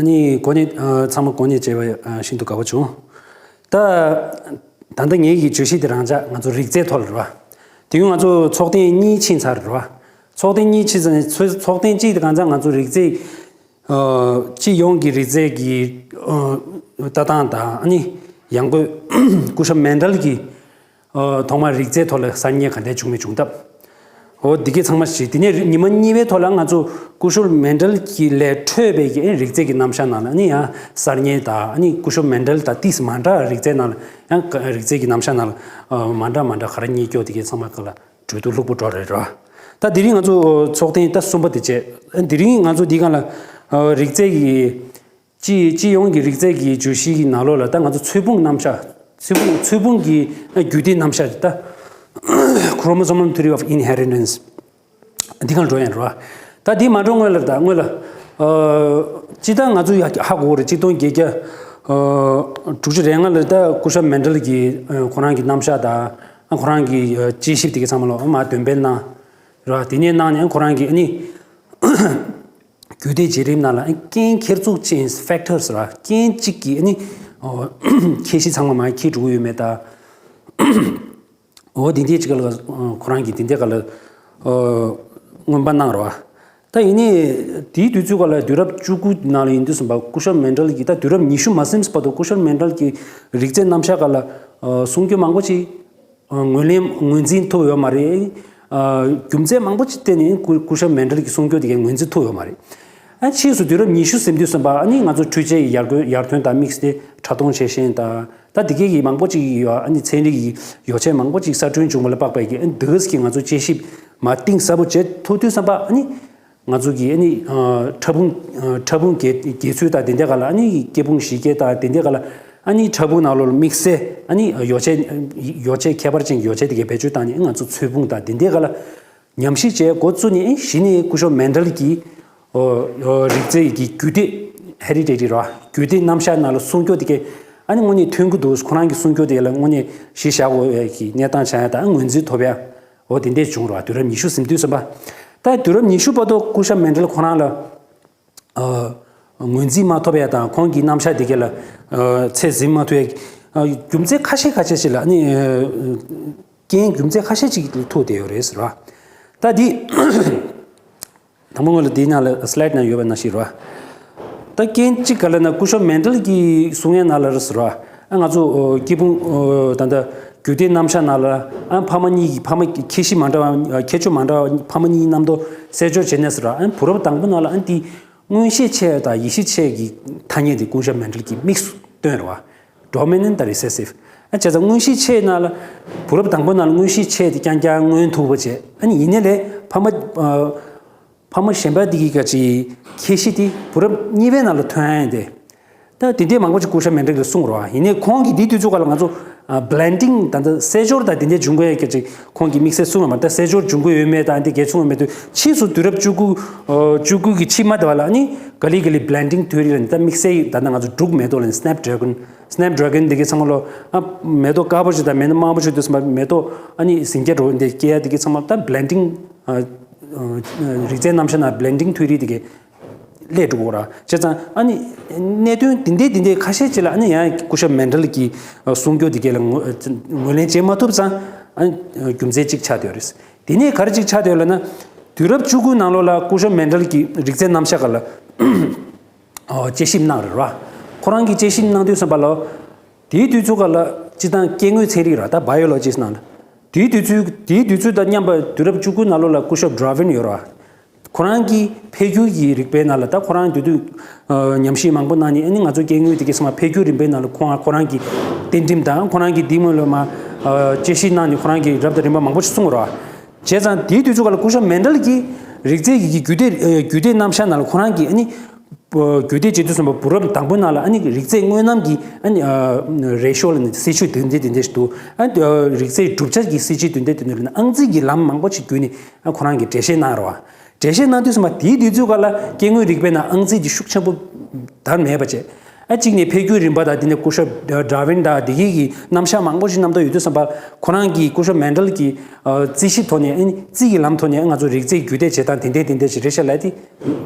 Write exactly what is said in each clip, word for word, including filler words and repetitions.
ཨ་ནི་གོ་ནས་ཨ་ཚང་མ་གོ་ནས་བྱས་པ་ཨ་ཤིན་ཏུ་དགའ་བོ་བྱུང་། ད་ད་ལྟ་ངེད་ཀྱི་བརྗོད་གཞི་དེ་རང་ཅག་ང་ཚོ་རིག་རྩལ་ཐོག་ལ་རེད་བ། དེ་ཡང་ང་ཚོ་ཚོགས་ཐེངས་གཉིས་ཕྱིན་ཚར་རེད་བ། ཚོགས་ཐེངས་གཉིས་ཕྱིན་ཚར་ནས་ཚོ་ཚོགས་ཐེངས་གཅིག་དེ་གང་ཚང་ང་ཚོ་རིག་རྩལ་ཨ་སྤྱི་ཡོངས་ཀྱི་རིག་རྩལ་གྱི་ཨ་ལྟ་སྟངས་དང་ཨ་ནི་ཡང་སྒོས་སྐུ་ཞབས་མན་ཌལ་གྱི་ཨ་ཐོག་མར་རིག་རྩལ་ཐོག་ལ་གསར་རྙེད་ག་འདྲ་བྱུང་མི་བྱུང་སྟབས། འོ་འདི་གས་ཚང་མ་ཞིག་དེ་ནས་ཉི་མ་གཉིས་པའི་ཐོག་ལ་ང་ཚོ་སྐུ་ཞབས་མན་ཌལ་གྱི་ལས་འཕྲོས་པའི་གི་རིག་རྩལ་གྱི་རྣམ་གཞག་ནང་ལ་ཨ་ནི་ཡང་གསར་རྙེད་དང་ཨ་ནི་སྐུ་ཞབས་མན་ཌལ་དང་ཏིས་མ་འདྲ་རིག་རྩལ་ནང་ལ་ཡང་རིག་རྩལ་གྱི་རྣམ་གཞག་ནང་ལ་ཨ་མ་འདྲ་མ་འདྲ་ག་རེ་རྙེད་སྐྱོ་དེ་གས་ཚང་མ་ག་ལ་གྲོས་བསྡུར་ལྷུག་པོ་འགྲོ་རེད་རོ། ད་དེ་རིང་ང་ཚོ་ཚོགས་ཐེངས་ད་གསུམ་པ་དེ་བྱས། དེ་རིང་ང་ཚོ་འདི་ག་ལ་ཨ་རིག་རྩལ་གྱི་སྤྱི་སྤྱི་ཡོངས་ཀྱི་རིག་རྩལ་གྱི་བརྗོད་གཞི་གི་ནང་ལོགས་ལ་ད་ང་ཚོ་ཚོས་ཕུང་རྣམ་གཞག་ཚོས་ཕུང་ཚོས་ཕུང་གི་རྒྱུད་སྡེ་རྣམ་གཞག་ད་Chromosomal Theory of Inheritance འདི་གང་འགྲོ་ཡང་རོ། ད་འདི་མ་འགྲོ་སྔོན་ལ་ད་སྔོན་ལ་ཨ་སྤྱི་ད་ང་ཚོ་ཡ་ཧ་གོ་རེད། གཅིག་སྟོང་བརྒྱད་བརྒྱ་ཨ་དྲུག་ཅུ་རེ་ལྔ་ལ་ད་སྐུ་ཞབས་མན་ཌལ་གྱི་ཨ་ཁོ་རང་གི་རྣམ་གཞག་དང་ཨ་ཁོ་རང་གི་ཨ་དཔྱད་ཞིབ་དེ་ག་ཚང་མ་ལོ་མ་འདོན་སྤེལ་གནང་རོ། དེ་ནས་གནང་ནས་ཁོ་རང་གི་ཨ་ནི་རྒྱུད་སྡེ་བརྗེ་རིམ་ནང་ལ་ཨ་རྐྱེན་འཁྱེར་ཚུགས་ཅན་factors ར་རྐྱེན་གཅིག་གིས་ཨ་ནི་ཨོ་ཁྱད་གཞི་ཚང་མ་མ་འཁྱེར་འགྲོ་གི་ཡོད་མེད་ད། འོ་དེ་འདྲའི་ཅིག་ལ་ཁོ་རང་གིས་དེ་འདྲའི་ག་ལ་ཨོ་མངོན་པ་གནང་རོ། ད་ཡིན་ནའི་དེའི་དུས་ཚོད་ག་ལ་དུས་རབས་བཅུ་དགུ་ནང་ལ་ཡིན་དུས་ཙམ་པ་སྐུ་ཞབས་མན་ཌལ་གྱིས་ད་དུས་རབས་ཉི་ཤུ་མ་ཟིན་བར་དུ་སྐུ་ཞབས་མན་ཌལ་གྱི་རིག་རྩལ་རྣམ་གཞག་ག་ལ་ཨོ་གསུང་རྒྱུ་མང་པོ་ཅིག་ངོས་ལེན་ངོས་འཛིན་ཐུབ་ཡོད་མ་རེད། རྒྱུ་མཚན་མང་པོ་ཅིག་བརྟེན་ནས་སྐུ་སྐུ་ཞབས་མན་ཌལ་གྱི་གསུང་སྐྱོར་དེ་གའི་ངོས་འཛིན་ཐུབ་ཡོད་མ་རེད། ཨ་ཕྱིས་སུ་དུས་རབས་ཉི་ཤུ་ཟིན་དུས་ཙམ་པ་ཨ་ནི་ང་ཚོ་འཕྲུལ་ཆས་ཀྱི་ཡར་རྒོལ་ཡར་ཐོན་དང་དམིགས་ཏེ་ཕྲ་མཐོང་བྱེད་བཞིན་དང་ད་དེ་གའི་གི་མང་པོ་ཅིག་ཡོད། ཨ་ནི་ཚན་རིག་གི་ཡོ་བྱད་མང་པོ་ཅིག་གསར་སྐྲུན་བྱུང་བ་ལ་དཔག་པའི་གི་ཨ་ནི་དེ་གས་ཀྱི་ང་ཚོ་དཔྱད་ཞིབ་མ་གཏིང་ཟབ་པོ་བྱེད་ཐུབ་དུས་ཙམ་པ་ཨ་ནི། ང་ཚོ་གིས་ཨ་ནི་ཕྲ་ཕུང་ཕྲ་ཕུང་གི་གྱེས་ཚུལ་དང་དེ་འདྲ་ག་ལ་ཨ་ནི་སྐྱེ་ཕུང་གཞི་སྐྱེ་དང་དེ་འདྲ་ག་ལ་ཨ་ནི་ཕྲ་ཕུང་ནང་ལོགས་དམིགས་བསལ་ཨ་ནི་ཡོ་བྱད་ཡོ་བྱད་ཁྱད་པར་ཅན་གྱི་ཡོ་བྱད་དེ་གའི་བེད་སྤྱོད་བཏང་ནས་ང་ཚོ་ཚོས་ཕུང་དང་དེ་འདྲ་ག་ལ་ཉམས་ཞིབ་བྱས་འགོ་བཙུགས་ནས་གཞི་ནས་སྐུ་ཞབས་མན་ཌལ་གྱིས་རིག་རྩལ་གྱི་རྒྱུད་སྡེ་ཧེ་རི་ཌེ་ཊི་རེད་བ། རྒྱུད་སྡེ་རྣམ་གཞག་ནང་ལ་གསུང་སྐྱོར་དེ་གའི་ཨ་ནི་དངོས་གནས་ཐོན་གྱི་འདུག་ཁོ་རང་གི་གསུང་སྐྱོར་དེ་ལ་དངོས་གནས་གཞི་བཞག་དགོས་པའི་གི་གནས་སྟངས་ཆགས་ཡ་དང་ངོས་འཛིན་ཐོབ་ཡ། འོ་དེ་འདྲས་བྱུང་རོགས། དུས་རབས་ཉི་ཤུ་ཟིན་དུས་ཙམ་པ། ད་དུས་རབས་ཉི་ཤུ་བར་དུ་སྐུ་ཞབས་མན་ཌལ་ཁོ་རང་ལ་ཨ་ངོས་འཛིན་མ་ཐོབ་ཡ་དང་ཁོང་གི་རྣམ་གཞག་དེ་ག་ལ་ཨ་ཚད་ཟིན་མ་ཐུབ་ཡ་ཨ་རྒྱུ་མཚན་ཁ་ཤས་ཁ་ཤས་ཤིག་ལ་ཨ་ནི་ཨ་རྐྱེན་རྒྱུ་མཚན་ཁ་ཤས་ཅིག་ཐུག་བསྡད་ཡོད་རེད་ཟེར་བ། ད་འདི། དང་པོ་སྔོན་ལ་དེའི་ནང་ལ་སི་ལའེ་ཌི་ནང་ཡོད་པ་ནང་བཞིན་རེད་བ། ད་རྐྱེན་གཅིག་ག་ལ་ན་སྐུ་ཞབས་མན་ཌལ་གྱིས་གསུང་ཡས་ནང་ལ་རེད་ཟེར་བ། ཨ་ང་ཚོ་ཨོ་སྐྱེ་ཕུང་ཨོ་ད་ལྟ་རྒྱུད་སྡེ་རྣམ་གཞག་ནང་ལ་ཨ་ཕ་མ་གཉིས་ཀྱི་ཕ་མ་ཁྱད་གཞི་མ་འདྲ་བ་ཁྱད་ཆོས་མ་འདྲ་བ་ཕ་མ་གཉིས་རྣམ་རྟོག་གསལ་སྦྱོར་བྱས་ནས་ཟེར་བ། ཨ་བུ་རབས་དང་པོ་ནང་ལ་ཨ་འདི་མངོན་ཤེས་ཆེ་དང་ཡིད་ཤེས་ཆེ་གི་ཐ་སྙད་འདི་སྐུ་ཞབས་མན་ཌལ་གྱིས་དམིགས་སུ་བཏོན་རེད་བ། Dominant དང་Recessive། ཨ་བྱས་ཙང་མངོན་ཤེས་ཆེ་ན་ལ་བུ་རབས་དང་པོ་ནང་ལ་མངོན་ཤེས་ཆེ་དེ་རྐྱང་རྐྱང་མངོན་ཐུབ་པ་བྱས། ཨ་ནི་ཡིན་ནའི་ལས་ཕ་མ་ཨ་ཕ་མ་གཞན་པ་དེ་གི་ག་ཅི་ཁྱད་གཞི་དེ་བུ་རབས་གཉིས་པའི་ནང་ལ་ཐོན་ཡ་ཡིན་ཏེ། ད་དེ་འདྲའི་མང་པོ་ཅིག་སྐུ་ཞབས་མན་ཌལ་གྱིས་གསུངས་རོགས། ཡིན་ནའི་ཁོང་གིས་དེའི་དུས་ཚོད་ཀ་ལ་ང་ཚོ་ཨ་Blending ད་ལྟ་གསལ་སྦྱོར་དང་དེ་འདྲའི་འབྱུང་གི་ཡོད་ཀྱི་ཅིག་ཁོང་གིས་དམིགས་བསལ་གསུངས་ཡོད་མ་རེད། ད་གསལ་སྦྱོར་འབྱུང་གི་ཡོད་མེད་དང་དེ་གས་གསུངས་ཡོད་མེད་དུས་ཕྱིས་སུ་དུས་རབས་བཅུ་དགུ་ཨ་བཅུ་དགུ་གི་ཕྱི་མ་དེ་བ་ལ་ནི་ག་ལེ་ག་ལེ་Blending Theory ལ་ནི་ད་དམིགས་བསལ་ད་ལྟ་ང་ཚོ་འབྲུག་མེ་ཏོག་ལ་ནི་Snapdragon Snapdragon འདི་གའི་ཚང་མ་ལོ་ཨ་མེ་ཏོག་དཀར་པོ་ཞིག་དང་མེ་ཏོག་དམར་པོ་ཞིག་དུས་ཙམ་པ་མེ་ཏོག་ཨ་ནི་ཟིང་སྐྱ་འགྲོ་འདི་སྐྱེ་ཡ་འདི་གའི་ཚང་མ་ད་Blending ཨ་ཨ་རིག་རྩལ་རྣམ་གཞག་ནང་Blending Theory འདི་གའི་སླེབས་འགྲོ་གི་ར། བྱས་ཙང་ཨ་ནི་གནད་དོན་འདི་འདྲའི་འདི་འདྲའི་ཁ་ཤས་ཅིག་ལ་ཨ་ནི་ཡང་སྐུ་ཞབས་མན་ཌལ་གྱི་གསུང་སྐྱོར་འདི་གའི་ལ་ངོས་ངོས་ལེན་བྱེད་མ་ཐུབ་ཙང་ཨ་ནི་རྒྱུ་མཚན་གཅིག་ཆགས་བསྡད་ཡོད་རེད། དེ་ནས་ག་རེ་གཅིག་ཆགས་བསྡད་ཡོད་ལབ་ན། དུས་རབས་བཅུ་དགུ་ནང་ལོགས་ལ་སྐུ་ཞབས་མན་ཌལ་གྱི་རིག་རྩལ་རྣམ་གཞག་སྒང་ལ་ཨོ་དཔྱད་ཞིབ་གནང་རེད་ར། ཁོ་རང་གིས་དཔྱད་ཞིབ་གནང་དུས་ཙམ་པ་ལ། དེའི་དུས་ཚོད་སྒང་ལ་སྤྱིར་བཏང་སྐྱེ་དངོས་ཚན་རིག་ར་ད་Biologist ནང་ལ། དེའི་དུས་ཚོད་དེའི་དུས་ཚོད་དང་མཉམ་པ་དུས་རབས་བཅུ་དགུ་ནང་ལོགས་ལ་སྐུ་ཞབས་Darwin ཡོད་ར། ཁོ་རང་གིས་འཕེལ་འགྱུར་གྱི་རིག་པའི་ནང་ལ་ད་ཁོ་རང་དེ་དུས་ཨ་ཉམས་ཞིབ་མང་པོ་གནང་ནས་ཨ་ནི་ང་ཚོ་སྐྱེ་དངོས་དེ་གའི་ཚང་མ་འཕེལ་འགྱུར་རིམ་པའི་ནང་ལ་ཁོང་ཁོ་རང་གི་གདན་འདྲེན་དང་ཁོ་རང་གི་འདི་སྔོན་ལ་མ་ཨ་དཔྱད་ཞིབ་གནང་ནས་ཁོ་རང་གིས་རབ་དང་རིམ་པ་མང་པོ་ཞིག་གསུངས་ར། བྱས་ཙང་དེའི་དུས་ཚོད་སྒང་ལ་སྐུ་ཞབས་མན་ཌལ་གྱིས་རིག་རྩལ་གྱི་རྒྱུད་སྡེ་རྒྱུད་སྡེ་རྣམ་གཞག་ནང་ལ་ཁོ་རང་གིས་ཨ་ནི་རྒྱུད་སྡེ་བྱེད་དུས་ཙམ་པ་བུ་རབས་དང་པོའི་ནང་ལ་ཨ་ནི་རིག་རྩལ་དངོས་རྣམ་གྱི་ཨ་ནི་ཨ་རེ་ཤོ་ལ་ནི་སྲིད་ཇུས་དེ་འདྲ་དེ་འདྲ་ཞིག་འདུག་ཨ་ནི་རིག་རྩལ་གྲུབ་ཆ་གི་སྲིད་ཇུས་དེ་འདྲ་དེ་འདྲ་ལ་ནི་ཨང་རྩིས་ཀྱི་ལམ་མང་པོ་ཞིག་བརྒྱུད་ནས་ཨ་ཁོ་རང་གིས་འགྲེལ་བཤད་གནང་རོགས། འགྲེལ་བཤད་གནང་དུས་ཙམ་པ་དེའི་དུས་ཚོད་སྒང་ལ་སྐྱེ་དངོས་རིག་པའི་ནང་ཨང་རྩིས་ཀྱི་ཤུགས་ཆེན་པོ་དར་མེད་པ་བྱས། ཨ་གཅིག་ནས་འཕེལ་འགྱུར་རིམ་པ་དང་དེ་ནས་སྐུ་ཞབས་Darwin དང་དེ་གའི་གི་རྣམ་གཞག་མང་པོ་ཞིག་རྣམ་རྟོག་ཡོད་དུས་ཙམ་པ་ཁོ་རང་གིས་སྐུ་ཞབས་མན་ཌལ་གྱི་རྩིས་ཞིབ་ཐོག་ནས་ཨ་ནི་རྩིས་ཀྱི་ལམ་ཐོག་ནས་ང་ཚོ་རིག་རྩལ་རྒྱུད་སྡེ་བྱེད་སྟངས་དེ་འདྲས་དེ་འདྲས་ཞིག་རེད་ཤག་ལབ་དེ་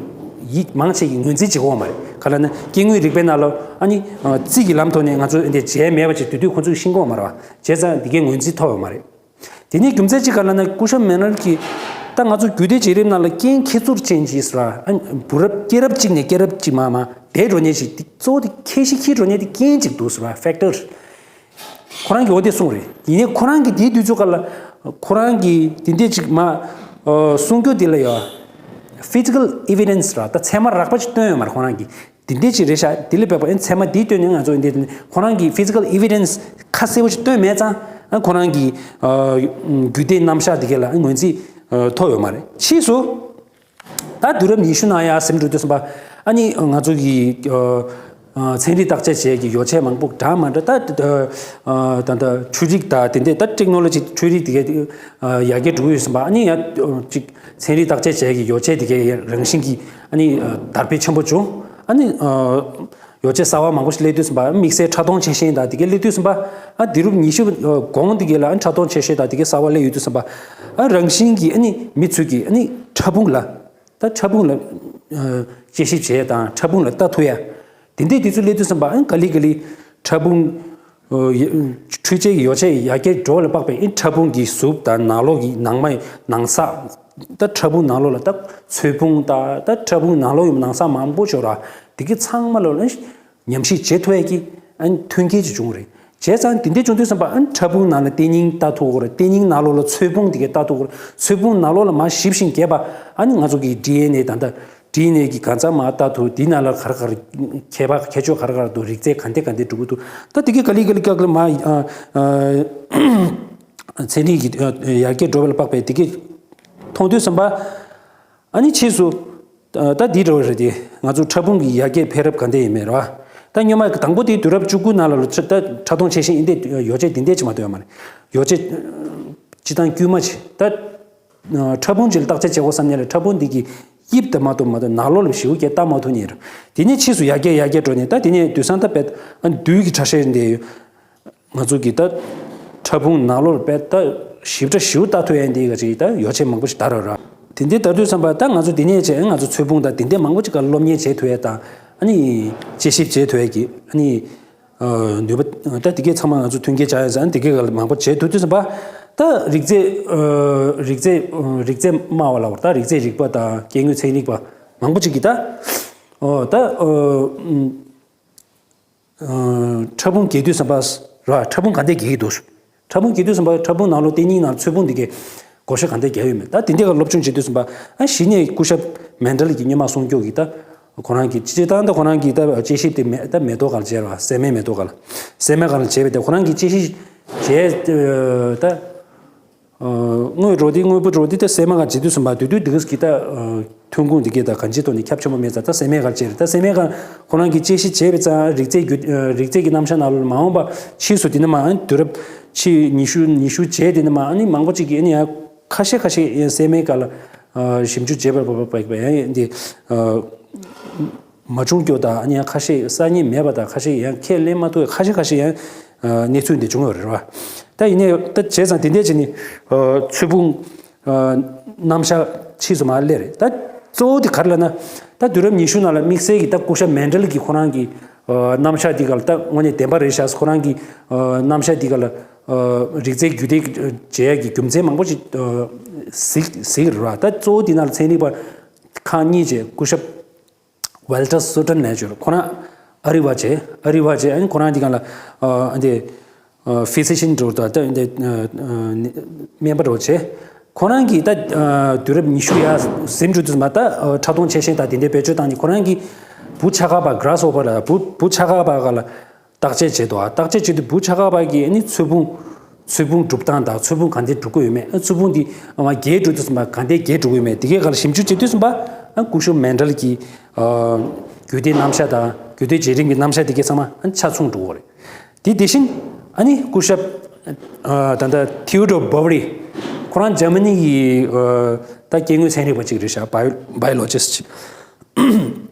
ཡིག་མང་ཆེ་གིས་ངོས་འཛིན་བྱེད་ཀྱི་ཡོད་མ་རེད། ག་ལབ་ན་སྐྱེ་དངོས་རིག་པའི་ནང་ལ་ཨ་ནི་རྩིས་ཀྱི་ལམ་ཐོག་ནས་ང་ཚོ་འདི་བྱས་མེད་པ་ཅིག་དེ་དུས་ཁོ་ཚོས་ཤེས་ཀྱི་ཡོད་མ་རེད་བ། བྱས་ཙང་འདི་གའི་ངོས་འཛིན་ཐོབ་ཡོད་མ་རེད། དེ་ནས་རྒྱུ་མཚན་གཅིག་ག་ལབ་ན་སྐུ་ཞབས་མེ་ནལ་གྱིས་ད་ང་ཚོ་རྒྱུད་སྡེ་བྱེད་རིམ་ནང་ལ་རྐྱེན་ཁྱད་ཚུར་ཅན་གྱི་ཟེར་བ། ཨ་བུ་རབས་སྐྱེས་རབས་གཅིག་ནས་སྐྱེས་རབས་གཅིག་མར་མར་འདས་འགྲོ་མཁན་ཞིག་དེ་གཙོ་བོ་དེ་ཁྱད་གཞི་འཁྱེར་འགྲོ་མཁན་དེ་རྐྱེན་གཅིག་འདུག་ཟེར་བ། ཕེག་ཊར། ཁོ་རང་གིས་འོ་དེ་གསུངས་རེད། ཡིན་ནའི་ཁོ་རང་གིས་དེའི་དུས་ཚོད་ག་ལ་ཁོ་རང་གིས་དེ་འདྲས་ཅིག་མ་གསུང་རྒྱུ་དེ་ལ་ཡ་ཕི་ཛི་ཀལ་ཨི་ཝི་ཌེན་སི་ར་ད་ཚད་མ་རགས་པ་ཅིག་བཏོན་ཡོད་མ་རེད། ཁོ་རང་གིས་དེ་འདྲས་ཅིག་རེད་ཤག་དེ་ལས་བབས་པ་ཨེ་ཚད་མ་དེ་བཏོན་ནས་ང་ཚོ་འདི་ཁོ་རང་གིས་ཕི་ཛི་ཀལ་ཨི་ཝི་ཌེན་སི་ཁ་གསལ་པོ་ཅིག་བཏོན་མེད་ཙང་ཨ་ཁོ་རང་གིས་རྒྱུད་སྡེ་རྣམ་གཞག་དེ་ག་ལ་ངོས་འཛིན་ཐོབ་ཡོད་མ་རེད། ཕྱིས་སུ། ད་དུས་རབས་ཉི་ཤུ་ནང་ཡར་ཟིན་འགྲོ་དུས་ཙམ་པ་ཨ་ནི་ང་ཚོ་གི་ཚན་རིག་བརྟག་དཔྱད་བྱེད་ཀྱི་ཡོ་བྱད་མང་པོ་འདྲ་མི་འདྲ་ད་ད་ད་འཕྲུལ་རིག་དང་དེ་འདྲས་ད་ཊེག་ནོ་ལོ་ཇི་འཕྲུལ་རིག་དེ་གའི་ཡར་རྒྱས་འགྲོ་གི་ཡོད་ཙམ་པ་ཨ་ནི་ཡང་ཅིག་ཚན་རིག་བརྟག་དཔྱད་བྱེད་ཀྱི་ཡོ་བྱད་དེ་གའི་རང་བཞིན་གྱི་ཨ་ནི་དར་འཕེལ་ཆེན་པོ་བྱུང་། ཨ་ནི། ཡོ་བྱད་གསར་བ་མང་པོ་ཞིག་སླེབས་དུས་ཙམ་པ་དམིགས་བསལ་ཕྲ་མཐོང་ཆེ་ཤེལ་དང་དེ་གའི་སླེབས་དུས་ཙམ་པ་ཨ་དུས་རབས་ཉི་ཤུ་གོང་དེ་གའི་ལ་ཨ་ཕྲ་མཐོང་ཆེ་ཤེལ་དང་དེ་གའི་གསར་བ་སླེབས་ཡོང་དུས་ཙམ་པ་ཨ་རང་བཞིན་གྱིས་ཨ་ནི་མི་ཚོས་ཀྱིས་ཨ་ནི་ཕྲ་ཕུང་ལ་ད་ཕྲ་ཕུང་ལ་དཔྱད་ཞིབ་བྱེད་ཡ་དང་ཕྲ་ཕུང་ལ་ལྟ་ཐུབ་ཡ་དེ་འདྲའི་དུས་ཚོད་སླེབས་དུས་ཙམ་པ་ཨ་ག་ལེ་ག་ལེ་ཕྲ་ཕུང་འཕྲུལ་ཆས་ཀྱི་ཡོ་བྱད་ཡར་རྒྱས་འགྲོ་བ་ལ་དཔག་པའི་ཨ་ཕྲ་ཕུང་གི་གཟུགས་དང་ནང་ལོགས་ཀྱི་ནང་མ་ནང་ས་ད་ཕྲ་ཕུང་ནང་ལོགས་ལ་ད་ཚོས་ཕུང་དང་ད་ཕྲ་ཕུང་ནང་ལོགས་ཡོད་ནང་ས་མང་པོ་ཅིག་ཡོད་ར། དེ་གའི་ཚང་མ་ལོ་ལ་ཉམས་ཞིབ་བྱེད་ཐུབ་ཡས་ཀྱི་ཨ་ནི་མཐུན་རྐྱེན་ཅིག་བྱུང་རེད། བྱས་ཙང་དེ་འདྲ་བྱུང་དུས་ཙམ་པ་ཨ་ནི་ཕྲ་ཕུང་ནང་ལ་ལྟེ་སྙིང་ལྟ་ཐུབ་ཀྱི་རེད། ལྟེ་སྙིང་ནང་ལོགས་ལ་ཚོས་ཕུང་དེ་གའི་ལྟ་ཐུབ་ཀྱི་རེད། ཚོས་ཕུང་ནང་ལོགས་ལ་མར་ཞིབ་ཞིང་རྒྱས་པ་ཨ་ནི་ང་ཚོ་གི་ཌི་ཨེན་ཨེ་དང་ད་ཌི་ཨེན་ཨེ་གི་གང་ཚང་མར་ལྟ་ཐུབ། དེའི་ནང་ལ་ག་རེ་ག་རེ་ཁྱད་པར་ཁྱད་ཆོས་ག་རེ་ག་རེ་འདུག་རིགས་རྫས་ག་འདྲ་ག་འདྲ་འགྲོ་གི་འདུག་ད་དེ་གའི་ག་ལེ་ག་ལེ་ག་ལེ་མར་ཨ་ཨ་ཚན་རིག་གི་ཡར་རྒྱས་འགྲོ་བ་ལ་དཔག་པའི་དེ་གའི་མཐོང་དུས་ཙམ་པ་ཨ་ནི་ཕྱིས་སུ། ད་འདི་འདྲ་བོ་རེད་དེ། ང་ཚོ་ཕྲ་ཕུང་གི་ཡར་རྒྱས་འཕེལ་རབས་ག་འདྲ་ཡིན་མིན་རེད་བ། ད་སྔོན་མ་དང་པོ་དེ་དུས་རབས་བཅུ་དགུ་ནང་ལ་ལོ་ཕྲ་ད་ཕྲ་མཐོང་ཆེ་ཤེལ་ཨིན་དེ་ཡོ་བྱད་དེ་འདྲས་ཅིག་མ་གཏོགས་ཡོད་མ་རེད། ཡོ་བྱད་སྤྱི་བཏང་དཀྱུས་མ་ཅིག་ད་ཕྲ་ཕུང་ཅིག་ལ་བརྟག་དཔྱད་བྱེད་དགོས་བསམ་ནས་ལ་ཕྲ་ཕུང་འདི་གི་དབྱིབས་དེ་མ་གཏོགས་མ་གཏོགས་ནང་ལོགས་ལ་ཞེ་པོ་ཀྱང་ལྟ་མ་ཐུབ་ནི་རེད། དེ་ནས་ཕྱིས་སུ་ཡར་རྒྱས་ཡར་རྒྱས་འགྲོ་ནས་ད་དེ་ནས་དུས་སང་ད་དཔེ་ཨ་རྡུལ་གྱི་ཕྲ་ཤེལ་འདི་ཡོད། ང་ཚོ་གི་ད་ཕྲ་ཕུང་ནང་ལོགས་ལ་དཔེ་ད་ཞིབ་ཕྲ་ཞིབ་ལྟ་ཐུབ་ཡ་འདི་ག་ཅིག་ད་ཡོ་བྱད་མང་པོ་ཞིག་དར་ར་ར། དེ་འདྲའི་ལྟ་དུས་ཙམ་པ་ད་ང་ཚོ་འདི་ནས་བྱས་ང་ཚོ་ཚོས་ཕུང་དང་དེ་འདྲའི་མང་པོ་ཅིག་ག་སློབ་གཉེར་བྱེད་ཐུབ་ཡ་དང་ཨ་ནི་དཔྱད་ཞིབ་བྱེད་ཐུབ་ཡ་གི་ཨ་ནི་ནུས་པ་ད་དེ་གས་ཚང་མ་ང་ཚོ་མཐུན་རྐྱེན་སྦྱར་ཡ་ཟེར་ཨ་ནི་དེ་གས་ག་ལ་མང་པོ་བྱེད་ཐུབ་དུས་ཙམ་པ་ད་རིགས་རྫས་རིགས་རྫས་རིགས་རྫས་སྨྲ་བ་ལ་བར་ད་རིགས་རྫས་རིག་པ་དང་སྐྱེ་དངོས་ཚན་རིག་པ་མང་པོ་ཅིག་གིས་ད་ད། ཕྲ་ཕུང་རྒྱས་དུས་ཙམ་པ་ར་ཕྲ་ཕུང་ག་འདྲས་རྒྱས་ཀྱི་འདུག་ཕྲ་ཕུང་རྒྱས་དུས་ཙམ་པ་ཕྲ་ཕུང་ནང་ལོགས་ལྟེ་སྙིང་ནང་ཚོས་ཕུང་འདི་གའི་བགོ་བཤའ་ག་འདྲས་རྒྱག་ཡོད་མེད་ད་དེ་འདྲས་ཀ་སློབ་སྦྱོང་བྱེད་དུས་ཙམ་པ་ཨ་གཞི་ནས་སྐུ་ཞབས་མན་ཌལ་གྱིས་སྔོན་མ་གསུངས་རྒྱུ་གི་ད་ཁོ་རང་གི་སྤྱིར་བཏང་ད་ཁོ་རང་གི་ད་དཔྱད་ཞིབ་དེ་མེ་ད་མེ་ཏོག་སྒང་ལ་བྱས་ར་བ་སྲན་མའི་མེ་ཏོག་སྒང་ལ་སྲན་མའི་སྒང་ལ་བྱས་པས་ད་ཁོ་རང་གི་དཔྱད་ཞིབ་བྱས་ད། དངོས་རོ་དེ་དངོས་པོ་རོ་དེ་ད་སྲན་མ་ག་བྱེད་དུས་ཙམ་པ་དུས་དུས་འདི་ག་གི་ད་ཐོན་ཁུངས་འདི་གས་ད་གང་ཅི་ཐོག་ནས་ཁྱབ་ཆེན་པོ་མེད་ཙང་ད་སྲན་མའི་ག་བྱས་རེད། ད་སྲན་མའི་ག་ཁོ་རང་གིས་དཔྱད་གཞི་བྱས་པའི་ཙང་རིགས་རྫས་རྒྱུ་རིགས་རྫས་ཀྱི་རྣམ་གཞག་ནང་ལོགས་ལ་མ་འོངས་པ་ཕྱིས་སུ་དེ་ནས་མ་དུས་རབས་ཕྱི་ཉི་ཤུ་ཉི་ཤུ་རྗེས་དེ་ནས་མ་ཨ་ནི་མང་པོ་ཅིག་གིས་ཨ་ནི་ཡང་ཁ་ཤས་ཁ་ཤས་ཡང་སྲན་མའི་ག་ལ་ཞིབ་འཇུག་བྱས་པ་ཡང་འདི། མ་བྱུང་རྒྱུ་དང་ཡང་ཁ་ཤས་གསར་རྙེད་མེད་པ་དང་ཁ་ཤས་ཡང་ཁས་ལེན་མ་ཐུབ་ཁ་ཤས་ཁ་ཤས་ཡང་གནས་ཚུལ་འདི་བྱུང་ཡོད་རེད་བ། ད་ཡིན་ནའི་ད་བྱས་ཙང་དེ་འདྲས་བྱས་ནས་ཚོས་ཕུང་རྣམ་གཞག་ཕྱིས་སུ་མར་སླེབས་རེད། ད་གཙོ་བོ་དེ་ག་རེ་ལབ་ན་ད་དུས་རབས་ཉི་ཤུ་ནང་ལ་དམིགས་བསལ་གྱི་ད་སྐུ་ཞབས་མན་ཌལ་གྱི་ཁོ་རང་གི་རྣམ་གཞག་འདི་ག་ལ་ད་དངོས་གནས་བདེན་པ་རེད་ཤག་ཁོ་རང་གི་རྣམ་གཞག་འདི་ག་ལ་རིགས་རྫས་རྒྱུད་སྡེ་བྱེད་ཡ་གི་རྒྱུ་མཚན་མང་པོ་ཞིག་གཟིགས་གཟིགས་རེད་བ། ད་གཙོ་བོ་འདི་ནང་ལ་ཚན་རིག་པ་ཁག་གཉིས་བྱས་སྐུ་ཞབས། ཝལ་ཊར་སུ་ཊན་ལབ་ཅིག་ཡོད་རེད། ཁོ་རང་ཨ་རི་བ་བྱས། ཨ་རི་བ་བྱས་ཨ་ནི་ཁོ་རང་འདི་ག་ལ་ཨ་འདི་ཕི་ཛི་ཤན་འགྲོ་ད་ལྟ་འདི་སྨན་པ་འགྲོ་བྱས། ཁོ་རང་གིས་ད་དུས་རབས་ཉི་ཤུ་ཡར་ཟིན་འགྲོ་དུས་མ་ད་ཕྲ་མཐོང་ཆེ་ཤེལ་དང་དེ་འདྲའི་བེད་སྤྱོད་བཏང་ནས་ཁོ་རང་གིས་འབུ་ཆ་ག་པ་གྷ་ར་སི་ཧོ་པར་ལ་འབུ་འབུ་ཆ་ག་པ་ག་ལ་བརྟག་དཔྱད་བྱེད་དོ། བརྟག་དཔྱད་བྱེད་དུས་འབུ་ཆ་ག་པ་གིས་ཨ་ནི་ཚོས་ཕུང་ཚོས་ཕུང་གྲུབ་སྟངས་དང་ཚོས་ཕུང་ག་འདྲས་གྲུབ་ཀྱི་ཡོད་མེད། ཚོས་ཕུང་འདི་རྒྱས་འགྲོ་དུས་ཙམ་པ་ག་འདྲས་རྒྱས་འགྲོ་གི་ཡོད་མེད་དེ་གའི་སྒང་ལ་ཞིབ་འཇུག་བྱེད་དུས་ཙམ་པ་སྐུ་ཞབས་མན་ཌལ་གྱི་རྒྱུད་སྡེ་རྣམ་གཞག་དང་རྒྱུད་སྡེ་བྱེད་རིམ་གྱི་རྣམ་གཞག་དེ་གའི་ཚང་མ་ཆ་མཚུངས་འགྲོ་གི་རེད། དེ་དེ་བཞིན་ཨ་ནི་སྐུ་ཞབས་ད་ལྟ་ཐི་ཡོ་ཌོར་བོ་རི་ཁོ་རང་འཇར་མ་ནི་ཡི་ད་སྐྱེ་དངོས་ཚན་རིག་པ་ཅིག་རེད་ཤག་བྷའི་ལོ་ཇི་སི་ཊི།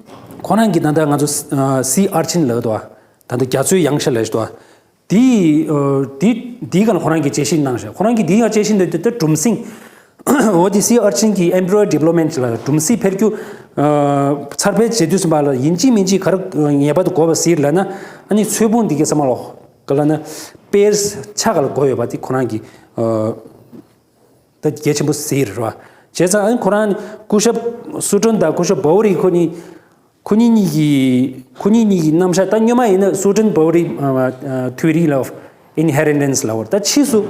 ཁོ་རང་གིས་ད་ལྟ་ང་ཚོ་སི་ཨར་ཆིན་ལབ་འདུག་ད་ལྟ་རྒྱ་མཚོའི་གཡང་ཤ་ལབ་ཤག་འདུག་དེའི་དེ་དེའི་སྒང་ལ་ཁོ་རང་གིས་དཔྱད་ཞིབ་གནང་ཤག་ཁོ་རང་གིས་དེའི་སྒང་དཔྱད་ཞིབ་འདི་དེ་གྲུམ་སྲིང་འོ་དེ་སི་ཨར་ཆིན་གྱི་ཨེམ་བྷི་རོ་ཌི་བྷ་ལོབ་མེན་ཊི་ལ་གྲུམ་སྲིང་འཕེལ་རྒྱུ་ ཚར་ཕེ་བྱེད་དུས་ཙམ་པ་ལ་ཡིན་གཅིག་མིན་གཅིག་ག་རེ་ངེས་པར་དུ་དགོས་པ་ཟེར་ལབ་ན། ཨ་ནི་ཚོས་ཕུང་འདི་གའི་ཚང་མ་ལོ་ག་ལབ་ན་དཔེར་ཆ་ག་ལ་དགོས་ཡོད་པ་དེ་ཁོ་རང་གི་ད་གལ་ཆེན་པོ་ཟེར་རེད་བ། བྱས་ཙང་ཨ་ནི་ཁོ་རང་སྐུ་ཞབས་སུ་ཀྲོན་དང་སྐུ་ཞབས་བོ་རི་ཁོ་གཉིས་ཁོ་གཉིས་གཉིས་ཀྱི་ཁོ་གཉིས་གཉིས་ཀྱི་རྣམ་གཞག་ད་སྔོན་མ་ཡིན་ན་སུ་ཀྲོན་བོ་རི་theory of inheritance ལབ་པ་རེད། ད་ཕྱིས་སུ་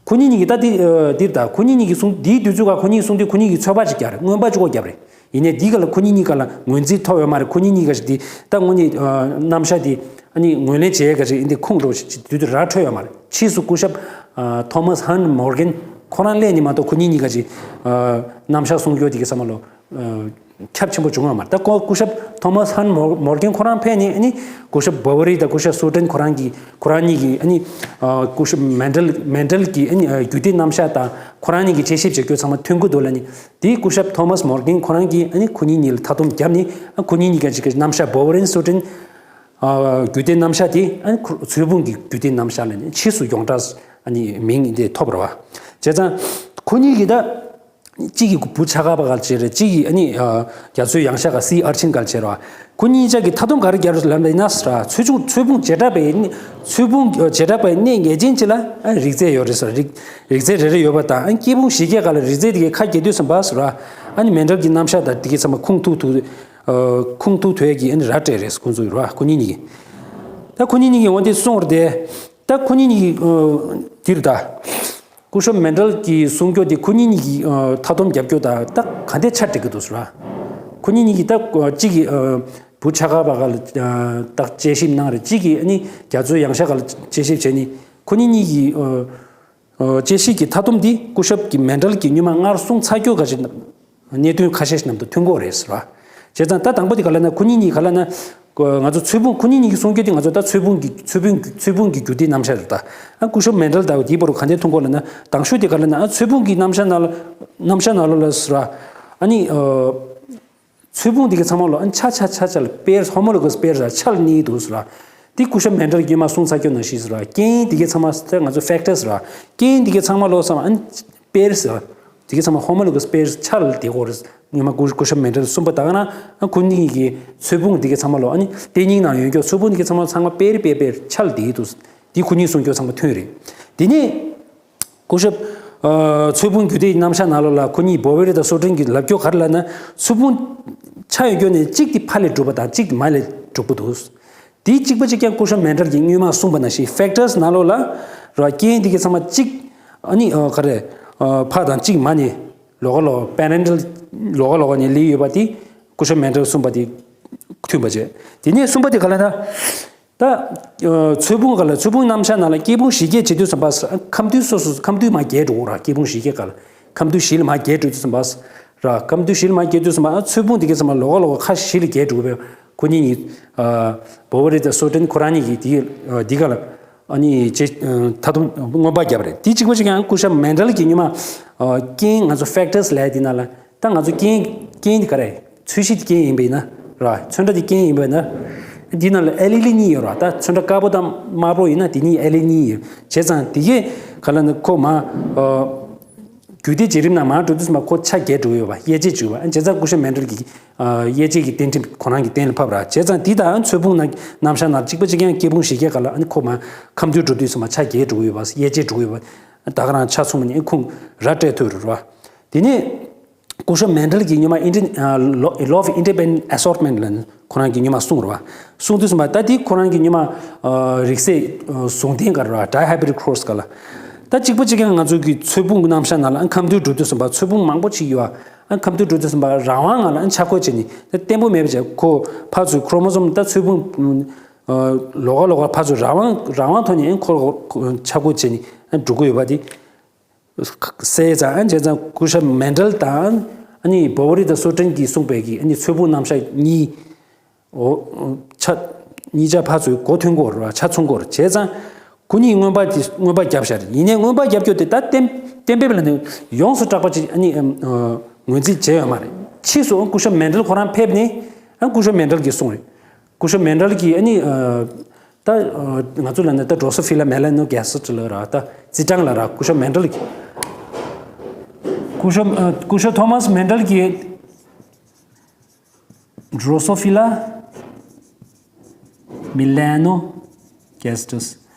ཁོ་གཉིས་གཉིས་ཀྱི་ད་འདི་འདིར་ད་ཁོ་གཉིས་གཉིས་ཀྱི་གསུང་འདིའི་དུས་ཚོད་ཀ་ཁོ་གཉིས་གསུང་དུས་ཁོ་གཉིས་ཀྱི་ཚོད་དཔག་ཅིག་བརྒྱབ་རེད། མངོན་པ་གཅིག་པོ་བརྒྱབ་རེད། ཡིན་ནའི་འདི་ག་ལ་ཁོ་གཉིས་གཉིས་ཀ་ལ་ངོས་འཛིན་ཐོབ་ཡོད་མ་རེད། ཁོ་གཉིས་གཉིས་ཀ་ཞིག་འདི་ད་དངོས་གནས་རྣམ་གཞག་འདི་ཨ་ནི་ངོས་ལེན་བྱེད་ཡས་ཀ་ཞིག་འདི་ཁུངས་འགྲོ་ཞིག་དུས་དུས་ར་འཕྲོད་ཡོད་མ་རེད། ཕྱིས་སུ་སྐུ་ཞབས་Thomas Hunt Morgan ཁོ་རང་སླེབས་ནས་མ་གཏོགས་ཁོ་གཉིས་གཉིས་ཀ་ཞིག་རྣམ་གཞག་གསུང་རྒྱུ་དེ་གའི་ཚང་མ་ལོ། ཁྱབ་ཆེན་པོ་བྱུང་བ་མ་རེད། ད་ཁོ་སྐུ་ཞབས་Thomas Hunt Morgan ཁོ་རང་ཕེབས་ནས་ཨ་ནི་སྐུ་ཞབས་བོ་རི་དང་སྐུ་ཞབས་སུ་ཀྲོན་ཁོ་རང་གིས་ཁོ་རང་གཉིས་ཀྱིས་ཨ་ནི་སྐུ་ཞབས་མན་ཌལ་མན་ཌལ་གྱི་ཨ་ནི་རྒྱུད་སྡེ་རྣམ་གཞག་དང་ཁོ་རང་གཉིས་ཀྱིས་དཔྱད་ཞིབ་བྱེད་རྒྱུ་ཚང་མ་མཐུན་གྱི་འདུག་ལབ་ནས། དེ་སྐུ་ཞབས་Thomas Morgan ཁོ་རང་གིས་ཨ་ནི་ཁོ་གཉིས་གཉིས་ལ་མཐའ་སྡོམ་བརྒྱབ་ནས་ཨ་ཁོ་གཉིས་གཉིས་ཀྱི་རྣམ་གཞག་བོ་རི་སུ་ཀྲོན་རྒྱུད་སྡེ་རྣམ་གཞག་དེ་ཨ་ནི་ཚོས་ཕུང་གི་རྒྱུད་སྡེ་རྣམ་གཞག་ལབ་ནས་ཕྱིས་སུ་ཡོངས་གྲགས་ཨ་ནི་མིང་དེ་ཐོབ་པ་རེད་བ། བྱས་ཙང་ཁོ་གཉིས་ཀྱིས་ད། གཅིག་གིས་བུ་ཆ་ག་པ་ག་ལ་བྱས་རེད། གཅིག་གིས་ཨ་ནི་རྒྱ་མཚོའི་ཡང་ཤ་ག་སི་ཨར་ཆིན་ག་ལ་བྱས་རེད་བ། ཁོ་གཉིས་ཆ་གིས་མཐའ་སྡོམ་ག་རེ་བརྒྱབ་རེད་ལབ་ན་ཡིན་ན་ཟེར་བ། ཚོས་ཆུང་ཚོས་ཕུང་བྱེ་བྲག་པའི་གནས་ཚོས་ཕུང་བྱེ་བྲག་པའི་གནས་ངེས་ཅན་གཅིག་ལ་ཨ་རིགས་རྫས་ཡོད་རེད་ཟེར། རིགས་རིགས་རྫས་རེ་རེ་ཡོད་པ་དང་ཨ་སྐྱེས་ཕུང་བཞི་བརྒྱ་ག་ལ་རིགས་རྫས་དེ་གའི་ཁ་གྱེས་དུས་ཙམ་པ་ཟེར་བ། ཨ་ནི་མན་ཌལ་གྱི་རྣམ་གཞག་དང་དེ་གའི་ཚང་མ་ཁུངས་ཐུག་ཐུག་ཁུངས་ཐུག་ཐུག་ཡས་ཀྱི་ཨ་ནི་ར་སྤྲད་རེད་ཁོང་ཚོ་ཡོད་རེད་བ། ཁོ་གཉིས་གཉིས་ཀྱིས། ད་ཁོ་གཉིས་གཉིས་ཀྱིས་འོ་དེ་གསུངས་རེད་དེ། ད་ཁོ་གཉིས་གཉིས་ཀྱིས་དེ་རེད་ད། སྐུ་ཞབས་མན་ཌལ་གྱིས་གསུང་རྒྱུ་དེ་ཁོ་གཉིས་གཉིས་ཀྱིས་ཨ་མཐའ་སྡོམ་རྒྱབ་རྒྱུ་དང་ད་ག་འདྲ་ཆ་འགྲིག་གི་འདུག་ཟེར་བ། ཁོ་གཉིས་གཉིས་ཀྱིས་ད་ཨ་གཅིག་གིས་ཨ་བུ་ཆ་ག་པ་ག་ལ་ཨ་ད་དཔྱད་ཞིབ་གནང་རེད། གཅིག་གིས་ཨ་ནི་རྒྱ་མཚོའི་ཡང་ཤ་ག་ལ་དཔྱད་ཞིབ་བྱས་ནས་ཁོ་གཉིས་གཉིས་ཀྱིས་ཨ་ཨ་དཔྱད་ཞིབ་ཀྱི་མཐའ་སྡོམ་འདི་སྐུ་ཞབས་ཀྱིས་མན་ཌལ་གྱིས་སྔོན་མ་སྔར་གསུངས་ཚར་རྒྱུ་ག་ཞིག་གནད་དོན་ཁ་ཤས་ཤིག་ནང་དུ་མཐུན་གྱི་ཡོད་རེད་ཟེར་བ། བྱས་ཙང་ད་དང་པོ་དེ་ག་ལ་ན་ཁོ་གཉིས་གཉིས་ག་ལ་ན། ང་ཚོ་ཚོས་ཕུང་ཁོ་གཉིས་གཉིས་ཀྱིས་གསུང་རྒྱུ་དེ་ང་ཚོ་ད་ཚོས་ཕུང་གི་ཚོས་ཕུང་ཚོས་ཕུང་གི་རྒྱུ་དེ་རྣམ་གཞག་རེད་ད། ཨ་སྐུ་ཞབས་མན་ཌལ་དང་དེའི་བར་དུ་ག་འདྲས་མཐུན་གོ་ལབ་ན་དང་ཤོས་དེ་ག་ལ་ན་ཨ་ཚོས་ཕུང་གི་རྣམ་གཞག་ནང་ལ་རྣམ་གཞག་ནང་ལོགས་ལ་ཟེར་བ། ཨ་ནི་ཚོས་ཕུང་དེ་གའི་ཚང་མ་ལོ་ཨ་ཆ་ཆ་ཆ་ཆ་ལ་པེར་ཧོ་མོ་ལོ་གོས་པེར་ཟེར་ཆ་ལ་གཉིས་འདུག་ཟེར་བ། དེ་སྐུ་ཞབས་མན་ཌལ་གྱིས་མ་གསུངས་ཚར་རྒྱུ་ནང་བཞིན་ཟེར་བ། རྐྱེན་དེ་གའི་ཚང་མ་ད་ང་ཚོ་ཕེག་ཊར་ཟེར་བ། རྐྱེན་དེ་གའི་ཚང་མ་ལོ་ཚང་མ་ཨ་ནི་པེར་ཟེར་བ། དེ་གའི་ཚང་མ་ཧོ་མོ་ལོ་གོས་པེར་ཆ་ལ་དེ་གོ་རེད། སྔོན་མ་སྐུ་སྐུ་ཞབས་མན་ཌལ་གསུངས་པ་ད་ག་ན་ཨ་ཁོ་གཉིས་ཀྱི་ཚོས་ཕུང་དེ་གའི་ཚང་མ་ལོ་ཨ་ནི་དེ་གཉིས་ནང་ཡོད་རྒྱུ་ཚོས་ཕུང་དེ་གའི་ཚང་མ་ཚང་མ་པེར་པེར་པེར་ཆ་ལ་དེ་འདུག་དེ་ཁོ་གཉིས་གསུང་རྒྱུ་ཚང་མ་མཐུན་རེད། དེ་ནས་སྐུ་ཞབས་ཚོས་ཕུང་རྒྱུ་དེའི་རྣམ་གཞག་ནང་ལོགས་ལ་ཁོ་གཉིས་བོ་ཝེ་རི་དང་སོ་ཀྲིན་གྱིས་ལབ་རྒྱུ་ག་རེ་ལབ་ན་ཚོས་ཕུང་ཆ་ཡོད་རྒྱུ་ནས་གཅིག་དེ་ཕ་ལས་གྲུབ་པ་དང་གཅིག་དེ་མ་ལས་གྲུབ་པ་འདུག་དེའི་གཅིག་པ་གཅིག་རྐྱང་སྐུ་ཞབས་མན་ཌལ་གྱིས་སྔོན་མ་གསུངས་པ་ནང་བཞིན་ཕེག་ཊར་ནང་ལོགས་ལ་ར་རྐྱེན་དེ་གའི་ཚང་མ་གཅིག་ཨ་ནི་ག་རེ་ཕ་དང་གཅིག་མ་ནས་ལོགས་ཀ་ལོགས་པེ་རེན་ཊལ་ལོགས་ཀ་ལོགས་ནས་ལུས་ཡོད་པ་དེ་སྐུ་ཞབས་མན་ཌལ་གསུངས་པ་དེ་མཐུན་པ་བྱས། དེ་ནས་གསུམ་པ་དེ་ག་ལ་ན། ད། ཚོས་ཕུང་ག་ལ་ཚོས་ཕུང་རྣམ་གཞག་ནང་ལ་སྐྱེས་ཕུང་བཞི་བརྒྱད་བྱེད་དུས་ཙམ་པ་ཁམས་འདུས་སོ་སོ་ཁམས་འདུས་མ་བརྒྱད་འགྲོ་གོ་ར། སྐྱེས་ཕུང་བཞི་བརྒྱད་ག་ལ་ཁམས་འདུས་བཞི་ལ་མ་བརྒྱད་འགྲོ་དུས་ཙམ་པ་ར། ཁམས་འདུས་བཞི་ལ་མ་བརྒྱད་དུས་ཙམ་པ་ཚོས་ཕུང་དེ་གའི་ཙམ་པ་ལོགས་ཀ་ལོགས་ཀ་ཁ་བཞི་ལ་བརྒྱད་འགྲོ་གོ་བས་ཁོ་གཉིས་གཉིས། བོ་ཝེ་རི་དང་སོ་ཀྲིན་ཁོ་རང་གཉིས་ཀྱིས་དེ་འདི་ག་ལ་ཨ་ནི་ཅེ་མཐའ་སྡོམ་མངོན་པ་བརྒྱབ་རེད། དེ་གཅིག་པ་གཅིག་ཡང་སྐུ་ཞབས་མན་ཌལ་གྱིས་སྔོན་མ་རྐྱེན་ང་ཚོ་ཕེག་ཊར་ལབ་དེ་ནང་ལ། ད་ང་ཚོ་རྐྱེན་རྐྱེན་དེ་ག་རེ། ཚོས་གཞི་དེ་རྐྱེན་ཡིན་པས་ན་ར། ཚོན་ཁྲ་དེ་རྐྱེན་ཡིན་པས་ན། འདི་ནང་ལ་ཨེ་ལི་ལི་གཉིས་ཡོད་ར། ད་ཚོན་ཁྲ་དཀར་པོ་དང་དམར་པོ་ཡིན་ན་དེ་གཉིས་ཨེ་ལི་གཉིས་ཡོད། བྱས་ཙང་དེ་གས་ག་ལ་ནི་ཁོ་མ། རྒྱུད་སྡེ་བྱེད་རིམ་ནང་མར་འགྲོ་དུས་ཙམ་པ་ཁོ་ཆ་བརྒྱད་འགྲོ་གི་ཡོད་པ། དབྱེ་འབྱེད་བྱུག་པ། བྱས་ཙང་སྐུ་ཞབས་མན་ཌལ་གྱིས་དབྱེ་འབྱེད་ཀྱི་གཏན་ཁྲིམས་ཁོ་རང་གིས་གཏན་ལ་ཕབ་ར། བྱས་ཙང་དེ་དང་ཚོས་ཕུང་ནང་རྣམ་གཞག་ནང་གཅིག་པ་གཅིག་རྐྱང་སྐྱེས་ཕུང་བཞི་བརྒྱད་ག་ལ་ཨ་ནི་ཁོ་མ་ཁམས་འདུས་འགྲོ་དུས་ཙམ་པ་ཆ་བརྒྱད་འགྲོ་གི་ཡོད་པ། དབྱེ་འབྱེད་འགྲོ་གི་ཡོད་པ། ད་ག་རང་ཆ་མཚུངས་པ་ནི་ཁུངས་ར་སྤྲད་ཐུབ་རེད་ར། དེ་ནས། སྐུ་ཞབས་མན་ཌལ་གྱིས་སྔོན་མ་ཨིན་ཊར་ཨ་law of interdependent assortment ལ་ཁོ་རང་གིས་སྔོན་མ་གསུངས་རེད་བ། གསུངས་དུས་ཙམ་པ་ད་དེ་ཁོ་རང་གིས་སྔོན་མ་ཨ་རིགས་སྲས་ཨ་ཟུང་ལྡན་ག་རེ་རེད་བ། ཌའི་ཧའི་བྷི་རི་ཌི་ཁོ་སི་ག་ལ། ད་གཅིག་པ་གཅིག་རྐྱང་ང་ཚོ་གི་ཚོས་ཕུང་གི་རྣམ་གཞག་ནང་ལ་ཨ་ཁམས་འདུས་འགྲོ་དུས་ཙམ་པ་ཚོས་ཕུང་མང་པོ་ཅིག་ཡོད་བ། ཨ་ཁམས་འདུས་འགྲོ་དུས་ཙམ་པ་རང་དབང་ངང་ལ་ཨ་ཆ་བགོས་བྱས་ནས་ད་བརྟན་པོ་མེད་པ་བྱས། ཁོ་ཕར་ཚུར་ཁོ་རོ་མོ་སོམ་ད་ཚོས་ཕུང་ཨ་ལོགས་ཀ་ལོགས་ཀ་ཕར་ཚུར་རང་དབང་རང་དབང་ཐོག་ནས་ཨ་ཁོ་ཁོ་ཆ་བགོས་བྱས་ནས་ཨ་འགྲོ་གི་ཡོད་པ་དེ། གསལ་ཙང་ཨ་བྱས་ཙང་སྐུ་ཞབས་མན་ཌལ་དང་ཨ་ནི་བོ་ཝ་རི་དང་སོ་ཀྲན་གྱིས་གསུངས་པའི་གི་ཨ་ནི་ཚོས་ཕུང་རྣམ་གཞག་གཉིས། འོ། ཆ། གཉིས་ཆ་ཕར་ཚུར་གོ་མཐུན་གོ་ར་ཆ་མཚུངས་གོ་ར་བྱས་ཙང་། ཁོ་གཉིས་མངོན་པ་དེ་མངོན་པ་བརྒྱབ་ཤར་ཡིན་ནའི་མངོན་པ་བརྒྱབ་རྒྱུ་དེ་ད་གཏན་གཏན་འབེབས་ལ་ནི་ཡོངས་སུ་གྲགས་པ་ཅིག་ཨ་ནི་ངོས་འཛིན་བྱས་ཡོད་མ་རེད། ཕྱིས་སུ་སྐུ་ཞབས་མན་ཌལ་ཁོ་རང་ཕེབས་ནས་ཨ་སྐུ་ཞབས་མན་ཌལ་གྱིས་གསུངས་རེད། སྐུ་ཞབས་མན་ཌལ་གྱིས་ཨ་ནི། ད་ང་ཚོ་ལ་ནི་ད་ཌོ་སོ་ཕི་ལ་མེ་ལ་ནོ་གེ་སི་ཊི་ལ་ར་ད་རྩིས་གྲངས་ལ་ར་སྐུ་ཞབས་མན་ཌལ་གྱིས། སྐུ་ཞབས་སྐུ་ཞབས་ཐོ་མཱས་མན་ཌལ་གྱིས། Drosophila melanogaster།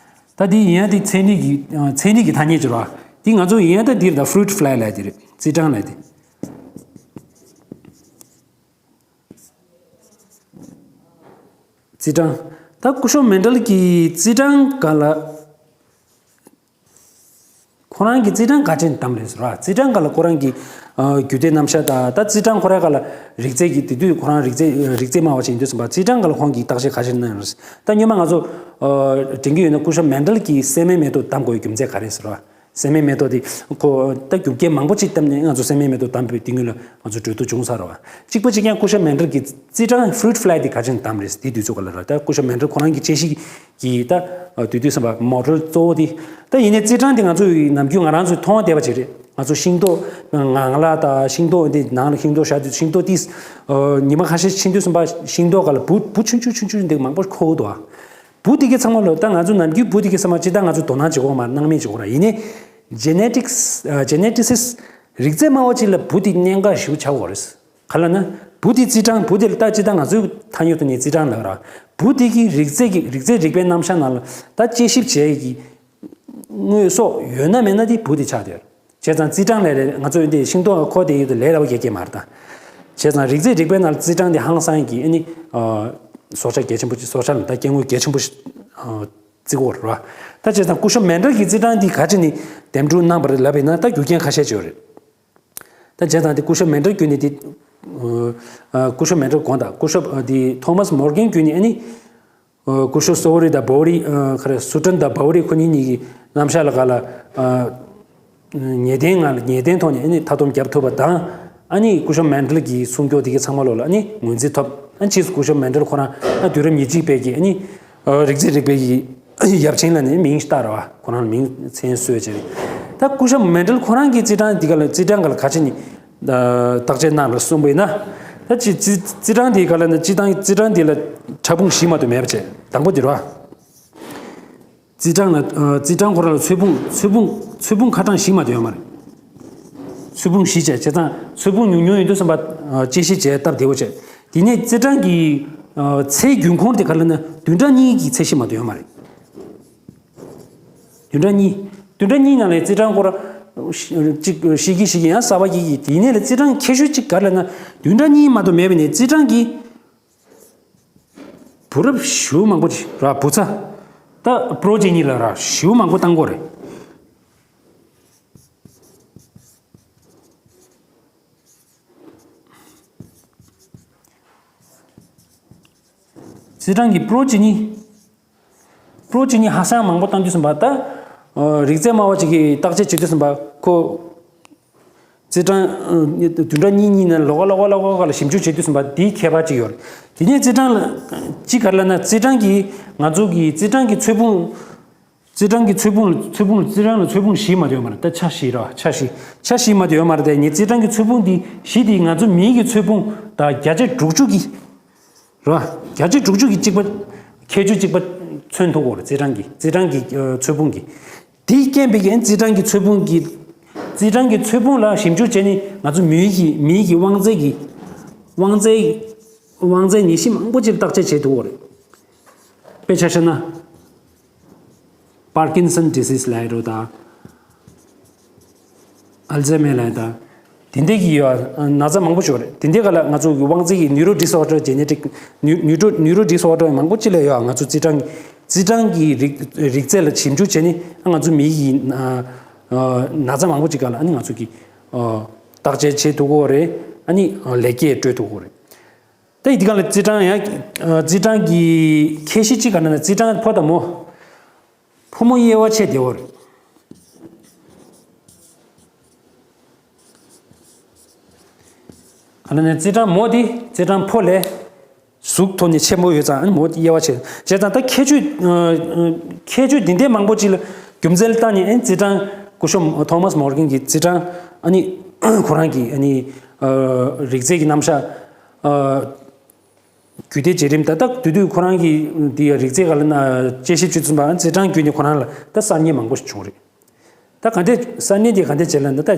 ད་འདི་ཡིན་ཡང་འདི་ཚན་རིག་གི་ཚན་རིག་གི་ཐ་སྙད་ཅིག་རེད་བ། འདི་ང་ཚོ་ཡིན་ཡང་ད་འདིར་ད་fruit fly ལབ་དེ་རེད། རྩི་སྦྲང་ལབ་དེ། རྩི་སྦྲང་། ད་སྐུ་ཞབས་མན་ཌལ་གྱི་རྩི་སྦྲང་སྒང་ལ། ཁོ་རང་གི་རྩི་སྦྲང་ག་ཅན་དམ་རེད་ཟེར་བ། རྩི་སྦྲང་སྒང་ལ་ཁོ་རང་གི་ཨ་རྒྱུད་སྡེ་རྣམ་གཞག་དང་ད་རྩི་སྦྲང་ཁོ་རང་སྒང་ལ་རིགས་རྫས་ཀྱི་དེ་དུས་ཁོ་རང་རིགས་རྫས་རིགས་རྫས་སྨྲ་བ་ཅན་ཡིན་དུས་ཙམ་པ་རྩི་སྦྲང་སྒང་ལ་ཁོང་གིས་བརྟག་དཔྱད་ག་ཅན་གནང་ཡོད་རེད། ད་སྔོན་མ་ང་ཚོ་ཨ་དྲན་གྱི་ཡོད་ན་སྐུ་ཞབས་མན་ཌལ་གྱིས་སྲན་མའི་མེ་ཏོག་དམ་དགོས་པའི་རྒྱུ་མཚན་ག་རེ་ཟེར་བ། སྲན་མའི་མེ་ཏོག་དེ་ཁོ་ད་རྒྱུ་རྐྱེན་མང་པོ་ཅིག་བཏབ་ནས་ང་ཚོ་སྲན་མའི་མེ་ཏོག་དམ་པའི་དེ་སྔོན་ལ་ང་ཚོ་གྲོས་བསྡུར་བྱུང་ཚར་བ། གཅིག་པ་གཅིག་རྐྱང་སྐུ་ཞབས་མན་ཌལ་གྱིས་རྩི་སྦྲང་fruit fly དེ་ག་ཅན་དམ་རེད་དེ་དུས་ཚོད་ག་ལ་ར། ད་སྐུ་ཞབས་མན་ཌལ་ཁོ་རང་གི་དཔྱད་གཞི་གི་ད་དུས་དུས་ཙམ་པ་མོ་ཌེལ་གཙོ་བོ་དེ། ད་ཡིན་ནའི་རྩི་སྦྲང་དེ་ང་ཚོ་ཡི་ནམ་རྒྱུན་ང་རང་ཚོས་མཐོང་བསྡད་པ་ཅིག་རེད། ང་ཚོ་ཤིང་ཏོག་ངང་ལ་ད་ཤིང་ཏོག་འདི་ནང་ལ་ཤིང་ཏོག་བཞག་དུས་ཤིང་ཏོག་དེ་ཉི་མ་ཁ་ཤས་ཕྱིན་དུས་ཙམ་པ་ཤིང་ཏོག་ག་ལ་འབུ་འབུ་ཆུང་ཆུང་ཆུང་ཆུང་འདི་མང་པོ་འཁོར་འདུག་ཨ། འབུ་དེ་གའི་ཚང་མ་ལོ་ད་ང་ཚོ་ནམ་རྒྱུན་འབུ་དེ་གའི་ཚང་མ་ཅི་ད་ང་ཚོ་དོ་སྣང་བྱེད་དགོས་མ་རེད། སྣང་མེད་བྱེད་དགོས་ར། ཡིན་ནའི་genetics geneticist རིགས་རྫས་སྨྲ་བ་ཅིག་ལ་འབུ་དེ་གནད་འགག་ཞེ་པོ་ཆགས་ཡོད་རེད། ག་ལ་ན་འབུ་དེ་རྩི་སྦྲང་འབུ་དེ་ལ་ད་ཅི་ད་ང་ཚོའི་ཐ་སྙད་དུ་ནི་རྩི་སྦྲང་ལབ་ར། འབུ་དེ་གི་རིགས་རྫས་ཀྱི་རིགས་རྫས་རིག་པའི་རྣམ་གཞག་ནང་ལ་ད་དཔྱད་ཞིབ་བྱེད་ཀྱི་དངོས་ཟོག་ཡོད་ན་མེད་ན་དེ་འབུ་དེ་ཆགས་བསྡད་ཡོད་རེད། བྱས་ཙང་རྩི་སྦྲང་ལས་རེད། ང་ཚོ་འདི་ཤིང་ཏོག་ཁོ་དེ་ཡོད་དུ་ལས་སླ་པོ་རྒྱག་གི་མ་རེད་ད། བྱས་ཙང་རིགས་རྫས་རིག་པའི་ནང་ལ་རྩི་སྦྲང་འདི་ཧང་སང་གི་ཨ་ནི་སྲོག་ཆགས་གལ་ཆེན་པོ་ཅིག་སྲོག་ཆགས་ལ་ད་སྐྱེ་དངོས་གལ་ཆེན་པོ་ཞིག་བརྩི་གི་ཡོད་རེད་བ། ད་བྱས་ཙང་སྐུ་ཞབས་མན་ཌལ་གྱིས་རྩི་སྦྲང་འདི་ག་ཅི་ནས་འདེམས་སྒྲུག་གནང་བ་རེད་ལབ་ཡིན་ན་ད་རྒྱུ་རྐྱེན་ཁ་ཤས་ཅིག་ཡོད་རེད། ད་བྱས་ཙང་འདི་སྐུ་ཞབས་མན་ཌལ་བརྒྱུད་ནས་འདི་སྐུ་ཞབས་མན་ཌལ་དགོངས་དག་སྐུ་ཞབས་འདི་ཐོ་མཱས་མོར་གྷན་བརྒྱུད་ནས་ཨ་ནི། སྐུ་ཞབས་སོ་རི་དང་བོ་རི། ཁ་རེ་སུ་ཏན་དང་བོ་རི་ཁོ་གཉིས་གཉིས་ཀྱི་རྣམ་གཞག་ལ་ག་ལ། ངེས་གཏན་ངང་ལ་ངེས་གཏན་ཐོག་ནས་ཨ་ནི་མཐའ་སྡོམ་བརྒྱབ་ཐུབ་པ་དང་། ཨ་ནི་སྐུ་ཞབས་མན་ཌལ་གྱི་གསུང་སྐྱོར་དེ་གའི་ཚང་མ་ལོ་ལ་ཨ་ནི་ངོས་འཛིན་ཐོབ། ཨ་ནི་ཕྱིས་སུ་སྐུ་ཞབས་མན་ཌལ་ཁོ་རང་ཨ་དུས་རབས་ཉེར་གཅིག་པའི་གི་ཨ་ནི་རིགས་རྫས་རིག་པའི་གི་ཡབ་ཆེན་ལ་ནི་མིང་བཏགས་ར་བ། ཁོ་རང་ལ་མིང་མཚན་གསོལ་བྱས་རེད། ད་སྐུ་ཞབས་མན་ཌལ་ཁོ་རང་གི་རྩི་སྦྲང་འདི་ག་ལ་རྩི་སྦྲང་ག་ལ་ག་ཅི་ནི། བརྟག་དཔྱད་གནང་ལ་གསུངས་པ་ཡིན་ན། ད་ཅི་རྩི་རྩི་སྦྲང་དེའི་སྒང་ལ་ནི་སྤྱི་བཏང་རྩི་སྦྲང་དེ་ལ་ཕྲ་ཕུང་བཞི་མ་གཏོགས་མེད་པ་བྱས། དང་པོ་དེ་རེད་བ། རྩི་སྦྲང་ལ་རྩི་སྦྲང་ཁོ་རང་ལ་ཚོས་ཕུང་ཚོས་ཕུང་ཚོས་ཕུང་ཁ་གྲངས་བཞི་མ་གཏོགས་ཡོད་མ་རེད། ཚོས་ཕུང་བཞི་བྱས་བྱས་ཙང་ཚོས་ཕུང་ཉུང་ཉུང་ཡིན་དུས་ཙམ་པ་དཔྱད་ཞིབ་བྱས་སྟབས་བདེ་བོ་བྱས། དེ་ནས་རྩི་སྦྲང་གི་ཚེ་རྒྱུན་འཁོར་དེ་ག་ལ་ན་བདུན་ཕྲག་གཉིས་ཀྱི་ཚད་གཞི་མ་གཏོགས་ཡོད་མ་རེད། བདུན་ཕྲག་གཉིས། བདུན་ཕྲག་གཉིས་ནང་ལ་རྩི་སྦྲང་སྐོར་གཅིག་ཤི་གི་ཤི་གི་ཡང་གསར་པ་སྐྱེ་གི། དེ་ནས་ལ་རྩི་སྦྲང་ཁྱད་ཆོས་གཅིག་ག་རེ་ལབ་ན་བདུན་ཕྲག་གཉིས་མ་གཏོགས་མེད་པ་ནས་རྩི་སྦྲང་གི་བུ་རབས་ཞེ་པོ་མང་པོ་ཅིག་ར་བུ་ཚ་ད་པྲོ་ཇེ་ནི་ལ་ར་ཞེ་པོ་མང་པོ་བཏང་གི་ཡོད་རེད། རྩི་སྦྲང་གི་པྲོ་ཇེ་ནི། པྲོ་ཇེ་ནི་ཧ་ཅང་མང་པོ་བཏང་དུས་ཙམ་པ་ད། རིགས་རྫས་སྨྲ་བ་ཅིག་གིས་བརྟག་དཔྱད་བྱེད་དུས་ཙམ་པ་ཁོ། རྩི་སྦྲང་། བདུན་ཕྲག་གཉིས་གཉིས་ནས་ལོགས་ཀ་ལོགས་ཀ་ལོགས་ཀ་ལ་ཞིབ་འཇུག་བྱེད་དུས་ཙམ་པ་འདིའི་ཁྱད་པར་ཅིག་ཡོད་རེད། དེ་ནས་རྩི་སྦྲང་ལ། ཅི་ག་རེ་ལབ་ན་རྩི་སྦྲང་གིས་ང་ཚོ་གི་རྩི་སྦྲང་གི་ཚོས་ཕུང་། རྩི་སྦྲང་གི་ཚོས་ཕུང་ལ་ཚོས་ཕུང་ལ་རྩི་སྦྲང་ལ་ཚོས་ཕུང་བཞི་མ་གཏོགས་ཡོད་མ་རེད། ད་ཆ་བཞི་ར་ཆ་བཞི། ཆ་བཞི་མ་གཏོགས་ཡོད་མ་རེད། དེ་ནི་རྩི་སྦྲང་གི་ཚོས་ཕུང་འདི་བཞི་འདི་ང་ཚོ་མིའི་གི་ཚོས་ཕུང་དང་བརྒྱ་ཆ་དྲུག་ཅུ་གི་ར། བརྒྱ་ཆ་དྲུག་ཅུ་གི་གཅིག་པ། ཁྱད་ཆོས་གཅིག་པ་མཚོན་ཐུབ་ཀྱི་ཡོད་རེད། རྩི་སྦྲང་གི་རྩི་སྦྲང་གི་ཚོས་ཕུང་གི། དེའི་རྐྱེན་པས་ཀྱང་རྩི་སྦྲང་གི་ཚོས་ཕུང་གི། རྩི་སྦྲང་གི་ཚོས་ཕུང་ལ་ཞིབ་འཇུག་བྱས་ནས་ང་ཚོ་མིའི་གི་མིའི་གི་དབང་རྩའི་གི། དབང་རྩའི། དབང་རྩའི་ནད་གཞི་མང་པོ་ཅིག་བརྟག་དཔྱད་བྱེད་ཐུབ་ཀྱི་ཡོད་རེད། དཔེ་ཆ་བཞག་ན། Parkinson disease ལབ་ཡ་རོ་དང་། Alzheimer ལབ་ཡ་དང་། དེ་འདྲའི་གི་ཡོད་ན་ཚ་མང་པོ་ཞིག་ཡོད་རེད། དེ་འདྲའི་ག་ལ་ང་ཚོ་གི་དབང་རྩའི་གི་neuro disorder genetic neuro neuro disorder མང་པོ་ཅིག་ལ་ཡོད། ང་ཚོ་རྩི་སྦྲང་རྩི་སྦྲང་གི་རིགས་རིགས་རྫས་ལ་ཞིབ་འཇུག་བྱས་ནས་ང་ཚོ་མིའི་གི་ན་ཚ་མང་པོ་ཅིག་ག་ལ་ཨ་ནི་ང་ཚོ་གི་བརྟག་དཔྱད་བྱེད་ཐུབ་ཀྱི་ཡོད་རེད། ཨ་ནི་ལེགས་སྐྱེས་སྤྲོད་ཐུབ་ཀྱི་ཡོད་རེད། ད་ཡི་དེ་ག་ལ་རྩི་སྦྲང་ཡང་རྩི་སྦྲང་གི་ཁྱད་གཞི་གཅིག་ག་ན་ན་རྩི་སྦྲང་ཕོ་དང་མོ། ཕོ་མོ་དབྱེ་བ་ཕྱེ་བདེ་བོ་རེད། ག་ན་ན་རྩི་སྦྲང་མོ་དེ་རྩི་སྦྲང་ཕོ་ལས་གཟུགས་ཐོག་ནས་ཆེན་པོ་ཡོད་ཙང་ཨ་ནི་མོ་དབྱེ་བ་ཕྱེ་བྱས་ཙང་ད་ཁྱད་ཆོས་ཁྱད་ཆོས་འདི་འདྲའི་མང་པོ་ཅིག་ལ་རྒྱུ་མཚན་ལ་བརྟེན་ནས་ཨ་ནི་རྩི་སྦྲང་སྐུ་ཞབས་ཐོ་མཱས་མོར་གྷན་གྱི་རྩི་སྦྲང་ཨ་ནི་ཁོ་རང་གི་ཨ་ནི་རིགས་རྫས་ཀྱི་རྣམ་གཞག་རྒྱུད་སྡེ་བརྗེ་རིམ་ད་ལྟ་དུས་དུས་ཁོ་རང་གི་འདི་ཡ་རིགས་རྫས་ག་ལ་ན་དཔྱད་ཞིབ་བྱེད་ཚུན་པ་རྩི་སྦྲང་བརྒྱུད་ནས་ཁོ་རང་ལ་ད་གསར་རྙེད་མང་པོ་ཞིག་བྱུང་རེད། ད་ག་འདྲས་གསར་རྙིང་དེ་ག་འདྲས་བྱེད་ལབ་ན། ད་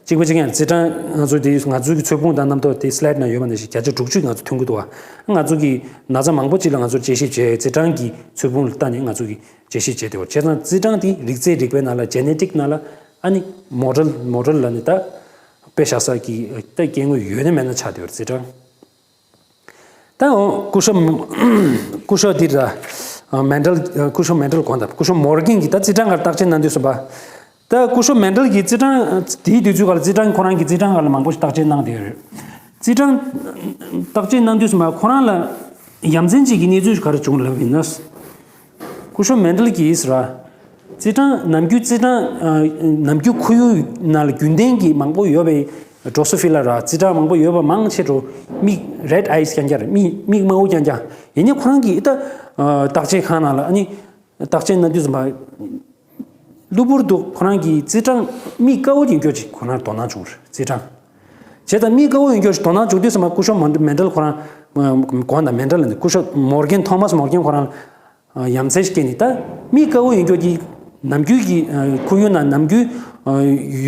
གཅིག་པ་གཅིག་རྐྱང་རྩིས་གྲངས་ང་ཚོ་དེ་ང་ཚོའི་གི་ཚོས་ཕུང་དང་རྣམ་རྟོག་དེ་slide་ནང་ཡོད་པ་ནང་བཞིན་བརྒྱ་ཆ་དྲུག་ཅུ་ང་ཚོ་ཐོན་གི་འདུག་བ། ང་ཚོ་གི་ན་ཚ་མང་པོ་ཅིག་ལ་ང་ཚོར་དཔྱད་ཞིབ་བྱས། རྩིས་གྲངས་ཀྱི་ཚོས་ཕུང་ལ་ལྟ་ནས་ང་ཚོ་གི་དཔྱད་ཞིབ་བྱས་ཏེ། བྱས་ཙང་རྩིས་གྲངས་དེ་རིགས་རྫས་རིག་པའི་ནང་ལ་genetic་ནང་ལ་ཨ་ནི་model model་ལ་ནི་ད་དཔེ་བཞག་ས་གི་ད་སྐྱེ་དངོས་ཡོད་ན་མེད་ན་ཆགས་བསྡད་ཡོད་རེད། རྩིས་གྲངས། ད་འོ་སྐུ་ཞབས་སྐུ་ཞབས་འདིར་མན་ཌལ། སྐུ་ཞབས་མན་ཌལ་དགོངས་དག་སྐུ་ཞབས་མོར་གན་གྱིས་ད་རྩིས་གྲངས་སྒང་བརྟག་དཔྱད་གནང་དུས་ཙམ་པ། ད་སྐུ་ཞབས་མན་ཌལ་གྱིས་རྩིས་གྲངས་དེའི་དུས་ཚོད་སྒང་ལ་རྩིས་གྲངས་ཁོ་རང་གིས་རྩིས་གྲངས་སྒང་ལ་མང་པོ་ཞིག་བརྟག་དཔྱད་གནང་བསྡད་ཡོད་རེད། རྩིས་གྲངས་བརྟག་དཔྱད་གནང་དུས་ཙམ་པ་ཁོ་རང་ལ་ཡ་མཚན་ཅིག་གི་གནས་ཚུལ་ག་རེ་བྱུང་ལབ་ཡིན་ན། སྐུ་ཞབས་མན་ཌལ་གྱིས་ར། རྩིས་གྲངས་ནམ་རྒྱུན་རྩིས་གྲངས་ཨ་ནམ་རྒྱུན་ཁོར་ཡུག་ནང་ལ་རྒྱུན་ལྡན་གྱི་མང་པོ་ཡོད་པའི་Drosophila་ར་རྩིས་གྲངས་མང་པོ་ཡོད་པ་མང་ཆེ་བ་མིག་red eyes་རྐྱང་རྐྱང་རེད། མིག་མིག་དམར་པོ་རྐྱང་རྐྱང་། ཡིན་ནའི་ཁོ་རང་གིས་ད་ཨ་བརྟག་དཔྱད་ཁང་ནང་ལ་ཨ་ནི་བརྟག་དཔྱད་གནང་དུས་ཙམ་པ། གློ་བུར་དུ་ཁོ་རང་གི་རྩིས་གྲངས་མིག་དཀར་པོ་ཡིན་རྒྱུ་ཅིག་ཁོ་རང་དོ་སྣང་བྱུང་རེད། རྩིས་གྲངས། བྱས་ཙང་མིག་དཀར་པོ་ཡིན་རྒྱུ་ཞིག་དོ་སྣང་བྱུང་དུས་ཙམ་པ་སྐུ་ཞབས་མོ་མན་ཌལ་ཁོ་རང་། དགོངས་དག་མན་ཌལ་ལ་ནི་སྐུ་ཞབས་མོར་གན་ཐོ་མཱས་མོར་གན་ཁོ་རང་ཡ་མཚན་ཞིག་སྐྱེས་ནས། ད་མིག་དཀར་པོ་ཡིན་རྒྱུ་གི་ནམ་རྒྱུན་གྱི་ཁོར་ཡུག་ནང་ནམ་རྒྱུན་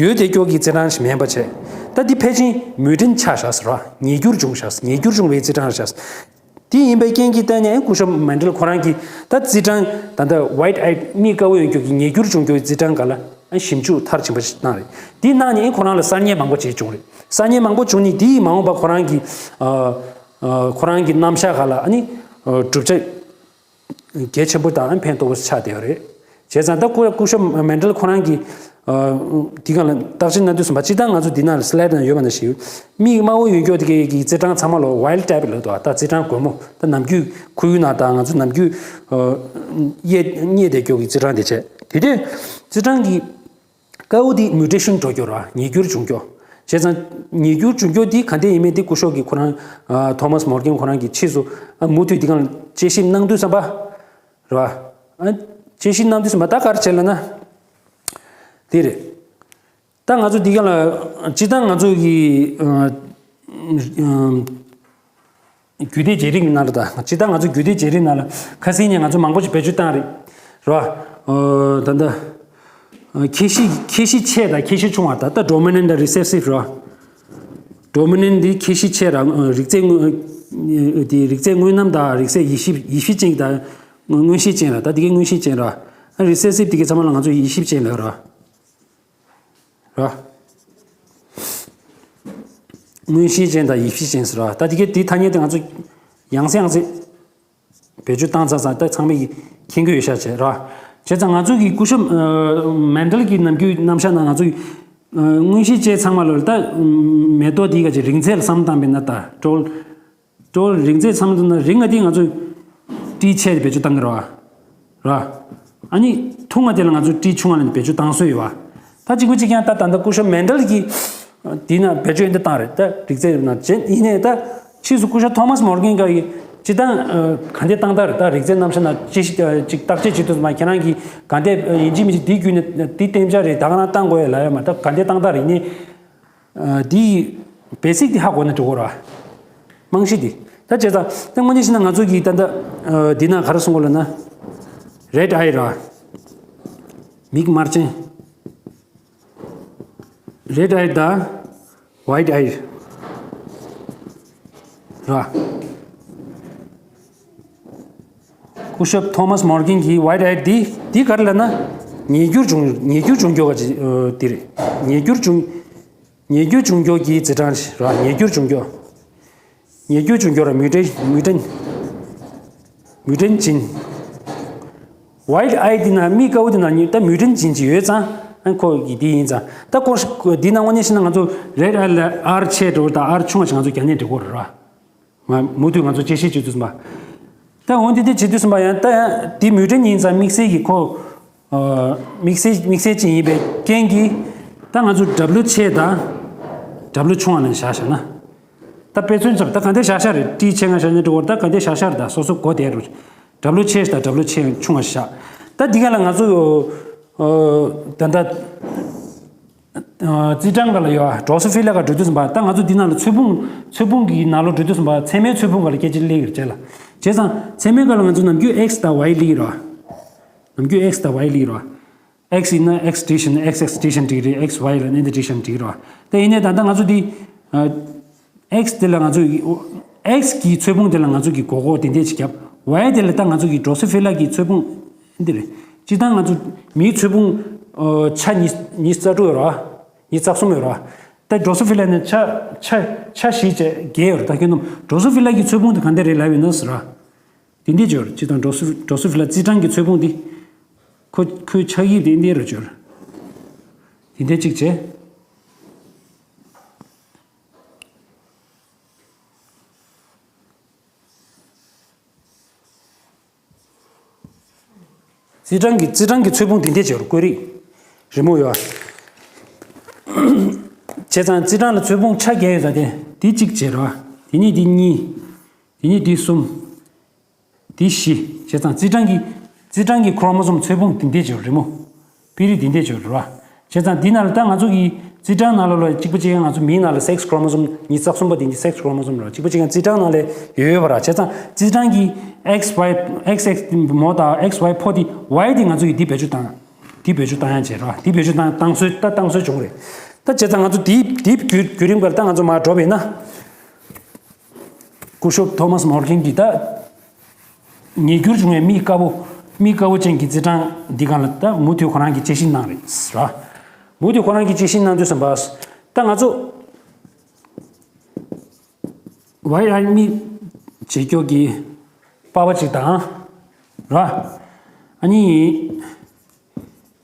ཡོད་བསྡད་རྒྱུ་གི་རྩིས་གྲངས་ཤིག་མིན་པ་བྱས། ད་འདི་ཕལ་ཆེར་མུ་ཊན་ཆགས་བཞག་ཟེར་བ། ཉེས་འགྱུར་བྱུང་བཞག་ཉེས་འགྱུར་བྱུང་བའི་རྩིས་གྲངས་རེད་བཞག་དེ་ཡིན་པའི་རྐྱེན་གྱིས་བརྟེན་ནས་སྐུ་ཞབས་མན་ཌལ་ཁོ་རང་གིས་ད་རྩིས་གྲངས་ད་ལྟ་white eyed་མིག་དཀར་པོ་ཡོད་རྒྱུ་གི་ཉེས་འགྱུར་བྱུང་རྒྱུའི་རྩིས་གྲངས་སྒང་ལ་ཞིབ་འཇུག་མཐར་ཕྱིན་པ་ཞིག་གནང་རེད། དེ་གནང་ནས་ཁོ་རང་ལ་གསར་རྙེད་མང་པོ་ཅིག་བྱུང་རེད། གསར་རྙེད་མང་པོ་བྱུང་ནས་དེའི་མ་འོངས་པ་ཁོ་རང་གི་ཁོ་རང་གི་རྣམ་གཞག་སྒང་ལ་ཨ་ནི་གྲུབ་ཆ་གལ་ཆེན་པོ་དང་ཕན་ཐོགས་པོ་ཆགས་བསྡད་ཡོད་རེད། བྱས་ཙང་ད་སྐུ་སྐུ་ཞབས་མན་ཌལ་ཁོ་རང་གིས་དེ་སྒང་ལ་བརྟག་དཔྱད་གནང་དུས་ཙམ་པ། སྤྱིར་བཏང་ང་ཚོ་འདི་ནང་slide་ནང་ཡོད་པ་ནང་བཞིན་མིག་དམར་པོ་ཡོད་རྒྱུ་དེ་གའི་གི་རྩིས་གྲངས་ཚང་མ་ལོ་wild type་ལབ་འདུག་ད་རྩིས་གྲངས་རྒོད་མོ། ད་ནམ་རྒྱུན་ཁོར་ཡུག་ནང་དང་ང་ཚོ་ནམ་རྒྱུན་རྙེད་རྙེད་བསྡད་རྒྱུ་གི་རྩིས་གྲངས་དེ་བྱས། དེ་དུས་རྩིས་གྲངས་ཀྱི་དཀར་པོ་དེ་mutation་འགྲོ་རྒྱུ་ར་ཉེས་འགྱུར་བྱུང་རྒྱུ། བྱས་ཙང་ཉེས་འགྱུར་བྱུང་རྒྱུ་དེ་ག་འདྲས་ཡིན་མིན་དེ་སྐུ་ཞབས་ཀྱིས་ཁོ་རང་ཐོ་མཱས་མོར་གན་ཁོ་རང་གིས་ཕྱིས་སུ་མུ་མཐུད་དེ་སྒང་དཔྱད་ཞིབ་གནང་དུས་ཙམ་པ། རེད་བ། ཨ་དཔྱད་ཞིབ་གནང་དུས་ཙམ་པ་ད་ག་རེ་བྱས་ལབ་ན། དེ་རེད། ད་ང་ཚོ་འདི་ག་ལ་སྤྱིར་བཏང་ང་ཚོ་གི་ཨ་ཨ་རྒྱུད་སྡེ་བརྗེ་རིམ་ནང་ལ། ད་སྤྱིར་བཏང་ང་ཚོ་རྒྱུད་སྡེ་བརྗེ་རིམ་ནང་ལ་ཁ་སང་ནས་ང་ཚོ་མང་པོ་ཞིག་བེད་སྤྱོད་བཏང་རེད། རེད་བ། ཨ་ད་ལྟ་ཨ་ཁྱད་གཞི་ཁྱད་གཞི་ཆེ་དང་ཁྱད་གཞི་ཆུང་བ། ད་ལྟ་dominant་དང་recessive་རེད་བ། Dominant་འདི་ཁྱད་གཞི་ཆེ་ར། རིགས་རྫས་དངོས་དེ་རིགས་རྫས་དངོས་རྣམ་དང་རིགས་རྫས་ཡིབ་གཤིས་ཡིབ་གཤིས་ཅན་དང་མངོན་ཤེས་ཅན་ར། ད་དེ་གའི་མངོན་ཤེས་ཅན་ར། Recessive་དེ་གའི་ཚང་མ་ལ་ང་ཚོ་ཡིབ་གཤིས་ཅན་ལབ་ར། ར། མངོན་ཤེས་ཅན་དང་ཡིབ་གཤིས་ཅན་ཟེར་ར། ད་དེ་གའི་དེའི་ཐ་སྙད་དེ་ང་ཚོ་ཡང་སེ་ཡང་སེ་བེད་སྤྱོད་བཏང་ཚར་ཙང་ད་ཚང་མས་ཀྱིས་མཁྱེན་གྱི་ཡོད་ཤག་བྱས་ར། བྱས་ཙང་ང་ཚོ་གི་སྐུ་ཞབས་ཨ་མན་ཌལ་གྱི་ནམ་རྒྱུན་རྣམ་གཞག་ནང་ང་ཚོ་གི་ཨ་མངོན་ཤེས་ཅན་ཚང་མ་ལ་ད་མེ་ཏོག་འདི་ག་ཅིག་རིང་ཚད་ལ་བསམ་བཏང་བས་ན། ད་ཀྲོལ་ཀྲོལ་རིང་ཚད་བསམ་བཏང་ན་རིང་ང་འདི་ང་ཚོ་ཏྲི་ཆེ་བེད་སྤྱོད་བཏང་གི་ར། ར། ཨ་ནི་ཐུང་ང་དེ་ལ་ང་ཚོ་ཏྲི་ཆུང་བ་ལ་བེད་སྤྱོད་བཏང་སྲོལ་ཡོད་བ། ད་གཅིག་པ་གཅིག་རྐྱང་ད་ད་ལྟ་སྐུ་ཞབས་མན་ཌལ་གྱིས་དེ་ན་བེད་སྤྱོད་འདི་བཏང་རེད། ད་རིགས་རྫས་ན་བྱེད་ཡིན་ནའི་ད་ཕྱིས་སུ་སྐུ་ཞབས་ཐོ་མཱས་མོར་གན་གྱིས་སྤྱིར་བཏང་ག་འདྲས་བཏང་སྟངས་རེད། ད་རིགས་རྫས་རྣམ་གཞག་ན་ཅི་ཞིག་ཅིག་བརྟག་དཔྱད་བྱེད་དུས་ཙམ་པ་ཁྱེད་རང་གིས་ག་འདྲས་ཡིན་གཅིག་མིན་གཅིག་འདི་བརྒྱུད་ནས་འདི་གཏན་འཇགས་རེད། ད་ག་རང་བཏང་དགོས་ཡ་ལབ་ཡ་མ། ད་ག་འདྲས་བཏང་སྟངས་རེད་ནི། ཨ་འདི་basic་འདི་ཧ་གོ་ན་འགྲིག་གོ་ར། རྨང་གཞི་འདི། ད་བྱས་ཙང་ད་དངོས་གནས་བཤད་ན་ང་ཚོ་གིས་ད་ལྟ་ཨ་འདི་ན་ག་རེ་གསུང་གོ་ལབ་ན། Red eye་ར། མིག་དམར་ཅན། Red eye་དང་white eye་ར། སྐུ་ཞབས་ཐོ་མཱས་མོར་གན་གྱིས་white eye་འདི་འདི་ག་རེ་ལབ་ན། ཉེས་འགྱུར་བྱུང་ཉེས་འགྱུར་བྱུང་རྒྱུ་ག་ཅིག་ཨ་འདི་རེད། ཉེས་འགྱུར་བྱུང་། ཉེས་འགྱུར་བྱུང་རྒྱུ་གི་རྩིས་གྲངས་ར། ཉེས་འགྱུར་བྱུང་རྒྱུ། ཉེས་འགྱུར་བྱུང་རྒྱུ་ར། མུ་ཊན་མུ་ཊན་མུ་ཊན་ཅན། White eye་འདི་ན་མིག་དཀར་པོ་འདི་ན་ད་མུ་ཊན་ཅན་ཅིག་ཡོད་ཙང་ཨ་ཁོ་གི་འདི་ཡིན་ཙང་། ད་ཁོ་འདི་ན་དངོས་གནས་བཤད་ན་ང་ཚོ་red eye་ལ་R་ཆེ་འགྲོ་དང་R་ཆུང་བ་ཞིག་ང་ཚོ་རྒྱ་ནས་འགྲོ་གི་རེད་ར། ང་མུ་མཐུད་ང་ཚོ་དཔྱད་ཞིབ་བྱེད་དུས་ཙམ་པ། ད་འོན་ཏེ་དེ་བྱེད་དུས་ཙམ་པ་ཡང་ད་ཡང་དེ་མུ་ཊན་ཡིན་ཙང་དམིགས་བསལ་གྱི་ཁོ། ཨ་དམིགས་བསལ་དམིགས་བསལ་ཅན་ཡིན་པའི་རྐྱེན་གྱིས། ད་ང་ཚོ་W་ཆེ་དང་W་ཆུང་བ་ལ་བཞག་བཞག་ན། ད་དཔེ་མཚོན་ཙམ་ད་ག་འདྲས་བཞག་བཞག་རེད། ཏྲི་ཆེ་ང་བཞག་ནས་འགྲོ་བར་ད་ག་འདྲས་བཞག་བཞག་རེད། ད་སོ་སོ་གོ་བདེ་རུ། W་ཆེ་དང་W་ཆེ་ཆུང་བ་བཞག་ད་འདི་ག་ལ་ང་ཚོ་ཨ་ད་ལྟ། རྩིས་གྲངས་སྒང་ལ་ཡོད་ཨ། Drosophila་སྒང་འགྲོ་དུས་ཙམ་པ་ད་ང་ཚོ་འདི་ནང་ལ་ཚོས་ཕུང་ཚོས་ཕུང་གི་ནང་ལོགས་འགྲོ་དུས་ཙམ་པ་ཚད་མའི་ཚོས་ཕུང་སྒང་ལ་སྐད་ཆ་སླེབས་ཀྱི་རེད་ལ། བྱས་ཙང་ཚད་མའི་སྒང་ལ་ང་ཚོ་ནམ་རྒྱུན་X་དང་Y་སླེབས་ཀྱི་རེད་བ། ནམ་རྒྱུན་X་དང་Y་སླེབས་ཀྱི་རེད་བ། X ཡིན་ན་X་བྲིས་ཤིང་X X་བྲིས་ཤིང་འགྲིག་རེད། X Y་ལ་ནི་འདི་བྲིས་ཤིང་འགྲིག་རེད་བ། ད་ཡིན་ནའི་ད་ལྟ་ང་ཚོ་འདི་X་དེ་ལ་ང་ཚོ་X་གི་ཚོད་དཔག་དེ་ལ་ང་ཚོ་གི་མགོ་སྐོར་དེ་འདྲས་ཅིག་བརྒྱབ། Y་དེ་ལ་ད་ང་ཚོ་གི་Drosophila་གི་ཚོད་དཔག་འདི་རེད། སྤྱིར་བཏང་ང་ཚོ་མིའི་ཚོད་དཔག་ཆ་ཉི་ཉི་ཤུ་རྩ་དྲུག་ཡོད་རེད་བ། ཉི་ཤུ་རྩ་གསུམ་ཡོད་རེད་བ། ད་Drosophila་ནི་ཆ་ཆ་ཆ་བཞི་བཅས་བརྒྱད་ཡོད་རེད། ད་ཁྱོད་རྣམས་Drosophila་གི་ཚོད་དཔག་དེ་ག་འདྲས་རེད་ལབ་ཡོད་ན་ཟེར་བ། དེ་འདྲས་ཅིག་ཡོད་རེད། སྤྱིར་བཏང་Drosophila་རྩིས་གྲངས་ཀྱི་ཚོད་དཔག་འདི་ཁོ་ཁོའི་ཆགས་ཡིག་དེ་འདྲས་རེད་ཅིག་ཡོད་རེད། དེ་འདྲས་ཅིག་བྱས། རྩིས་གྲངས་ཀྱི་རྩིས་གྲངས་ཀྱི་ཚོད་དཔག་འདི་འདྲས་བྱས་རུ་བཀོད་རིས་རི་མོ་ཡོད། བྱས་ཙང་རྩིས་གྲངས་ལ་ཚོད་དཔག་ཆ་བརྒྱད་ཡོད་ས་དེ་འདི་གཅིག་བྱས་རོ། དེ་ནས་འདི་གཉིས། དེ་ནས་འདི་གསུམ། འདི་བཞི། བྱས་ཙང་རྩིས་གྲངས་ཀྱི་རྩིས་གྲངས་ཀྱི་ཁོ་རོ་མོ་སོམ་ཚོད་དཔག་འདི་འདྲས་བྱས་རུ་རི་མོ། དཔེ་རིས་འདི་འདྲས་བྱས་རུ་རོ། བྱས་ཙང་འདི་ནང་ལ་ད་ང་ཚོ་གི་རྩིས་གྲངས་ནང་ལ་ལ་གཅིག་པ་གཅིག་ང་ཚོ་མིའི་ནང་ལ་སེག་སི་ཁོ་རོ་མོ་སོམ་ཉི་ཤུ་རྩ་གསུམ་པ་དེ་ནི་སེག་སི་ཁོ་རོ་མོ་སོམ་རོ། གཅིག་པ་གཅིག་རྩིས་གྲངས་ནང་ལ་ཡོད་ཡོད་པ་ར། བྱས་ཙང་རྩིས་གྲངས་ཀྱི་X Y X X་མོ་དང་X Y་ཕོ་དེ་Y་དེ་ང་ཚོ་གི་འདི་བེད་སྤྱོད་བཏང་། འདི་བེད་སྤྱོད་བཏང་ཡང་བྱས་རོ། འདི་བེད་སྤྱོད་བཏང་བཏང་སྲོལ་ད་བཏང་སྲོལ་བྱུང་རེད། ད་བྱས་ཙང་ང་ཚོ་འདི་འདི་བརྒྱུད་བརྒྱུད་རིམ་ཁར་ད་ང་ཚོ་མར་འགྲོ་བས་ན། སྐུ་ཞབས་ཐོ་མཱས་མོར་གྷན་གྱིས་ད་ཉིས་འགྱུར་བྱུང་བའི་མིག་དཀར་པོ། མིག་དཀར་པོ་ཅན་གྱི་རྩིས་གྲངས་འདི་སྒང་ལ་ད་མུ་མཐུད་ཁོ་རང་གིས་དཔྱད་ཞིབ་གནང་རེད་ར། མུ་མཐུད་ཁོ་རང་གིས་དཔྱད་ཞིབ་གནང་དུས་ཙམ་པ། ད་ང་ཚོ་ཝའི་ཨའི་མིག་བྱེད་སྐྱོ་གི་པ་ཕ་གཅིག་དང་ར། ཨ་ནི་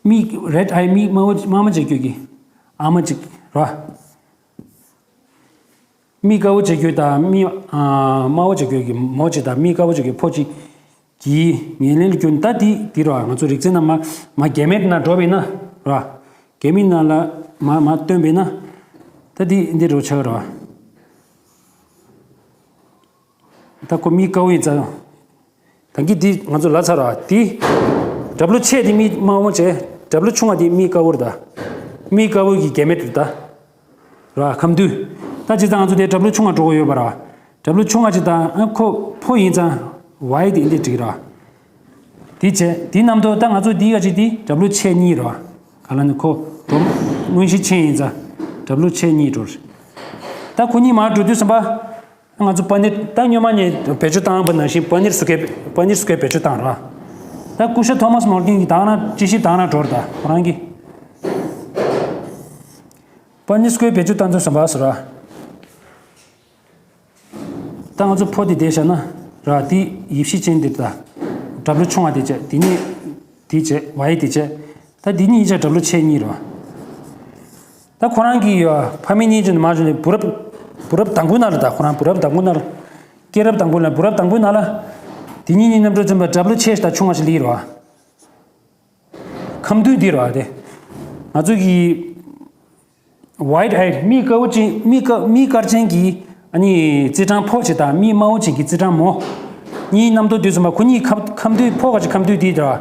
མིག་རེད་ཨའི་མིག་དམར་པོ་དམར་མོ་བྱེད་སྐྱོ་གི་ཨ་མ་གཅིག་ར། མིག་དཀར་པོ་བྱེད་རྒྱུ་དང་མིག་ཨ་དམར་པོ་བྱེད་རྒྱུ་གི་མོ་གཅིག་དང་མིག་དཀར་པོ་བྱེད་རྒྱུ་ཕོ་གཅིག་གི་ངན་ལན་ལ་བསྐྱོན། ད་དེ་དེ་རུ་ང་ཚོ་རིགས་རྫས་རྣམས་མ་གེ་མེཊ་ནང་འགྲོ་བས་ན་ར། གེ་མེཊ་ནང་ལ་མ་མ་བཏོན་པས་ན་ད་དེ་འདི་རུ་ཆགས་ར། ད་ཁོ་མིག་དཀར་པོ་ཡིན་ཙང་། ད་གིན་འདི་ང་ཚོ་ལབ་ཚར་བ་འདི། W་ཆེ་འདི་མིག་དམར་པོ་བྱས། W་ཆུང་བ་འདི་མིག་དཀར་པོ་རེད་ད། མིག་དཀར་པོ་གི་གེ་མེཊ་རེད་ད། ར་ཁམས་འདུས། ད་བྱས་ཙང་ང་ཚོ་དེ་W་ཆུང་བ་འགྲོ་གི་ཡོད་པ་ར། W་ཆུང་བ་ཅིག་དང་ཨ་ཁོ་ཕོ་ཡིན་ཙང་Y་དེ་འདི་འགྲིག་ར། འདི་བྱས་འདི་རྣམ་རྟོག་ད་ང་ཚོ་འདི་ག་ཅིག་འདི་W་ཆེ་གཉིས་ར། ག་ལ་ནི་ཁོ་འགྲོ་མངོན་གཞི་ཆེན་ཡིན་ཙང་W་ཆེ་གཉིས་འགྲོ་ར། ད་ཁོ་གཉིས་མར་འགྲོ་དུས་ཙམ་པ། ང་ཚོ་པ་ནིར་ད་སྔོན་མ་ནས་བེད་སྤྱོད་བཏང་བ་ནང་བཞིན་པ་ནིར་སི་ཀོར་པ་ནིར་སི་ཀོར་བེད་སྤྱོད་བཏང་ར། ད་སྐུ་ཞབས་ཐོ་མཱས་མོར་གྷན་གྱིས་ད་ན་ཅི་ཞིག་ད་ན་འགྲོ་ར་ད་ཁོ་རང་གིས། པ་ནིར་སི་ཀོར་བེད་སྤྱོད་བཏང་དུས་ཙམ་པ་ཟེར་ར། ད་ང་ཚོ་ཕོ་དེ་བསྡད་བཞག་ན་ར་དེ་ཡིབ་གཞི་ཅན་དེ་ད། W་ཆུང་བ་དེ་བྱས་དེ་ནས་དེ་བྱས་Y་དེ་བྱས། ད་འདི་གཉིས་ཆ་W་ཆེ་གཉིས་རེད་བ། ད་ཁོ་རང་གི་ཕ་མེས་གཉིས་ཀྱི་མ་བྱུང་ནས་བུ་རབས་བུ་རབས་དང་པོའི་ནང་ལ་ད་ཁོ་རང་བུ་རབས་དང་པོའི་ནང་ལ། སྐྱེས་རབས་དང་པོ་ལ་བུ་རབས་དང་པོའི་ནང་ལ། དེ་གཉིས་གཉིས་མཉམ་དུ་འཛིན་པ་W་ཆེ་ཞིག་དང་ཆུང་བ་ཞིག་ལི་རེད་བ། ཁམས་འདུས་འདི་རེད་བ་དེ། ང་ཚོ་གི་White eyed མིག་དཀར་པོ་ཅན་མིག་དཀར་མིག་དཀར་ཅན་གྱི་ཨ་ནི་རྩིས་གྲངས་ཕོ་ཅིག་དང་མིག་དམར་པོ་ཅན་གྱི་རྩིས་གྲངས་མོ། གཉིས་རྣམ་རྟོག་དུས་ཙམ་པ་ཁོ་གཉིས་ཁམས་ཁམས་འདུས་ཕོ་ག་ཅིག་ཁམས་འདུས་དེ་འདྲ།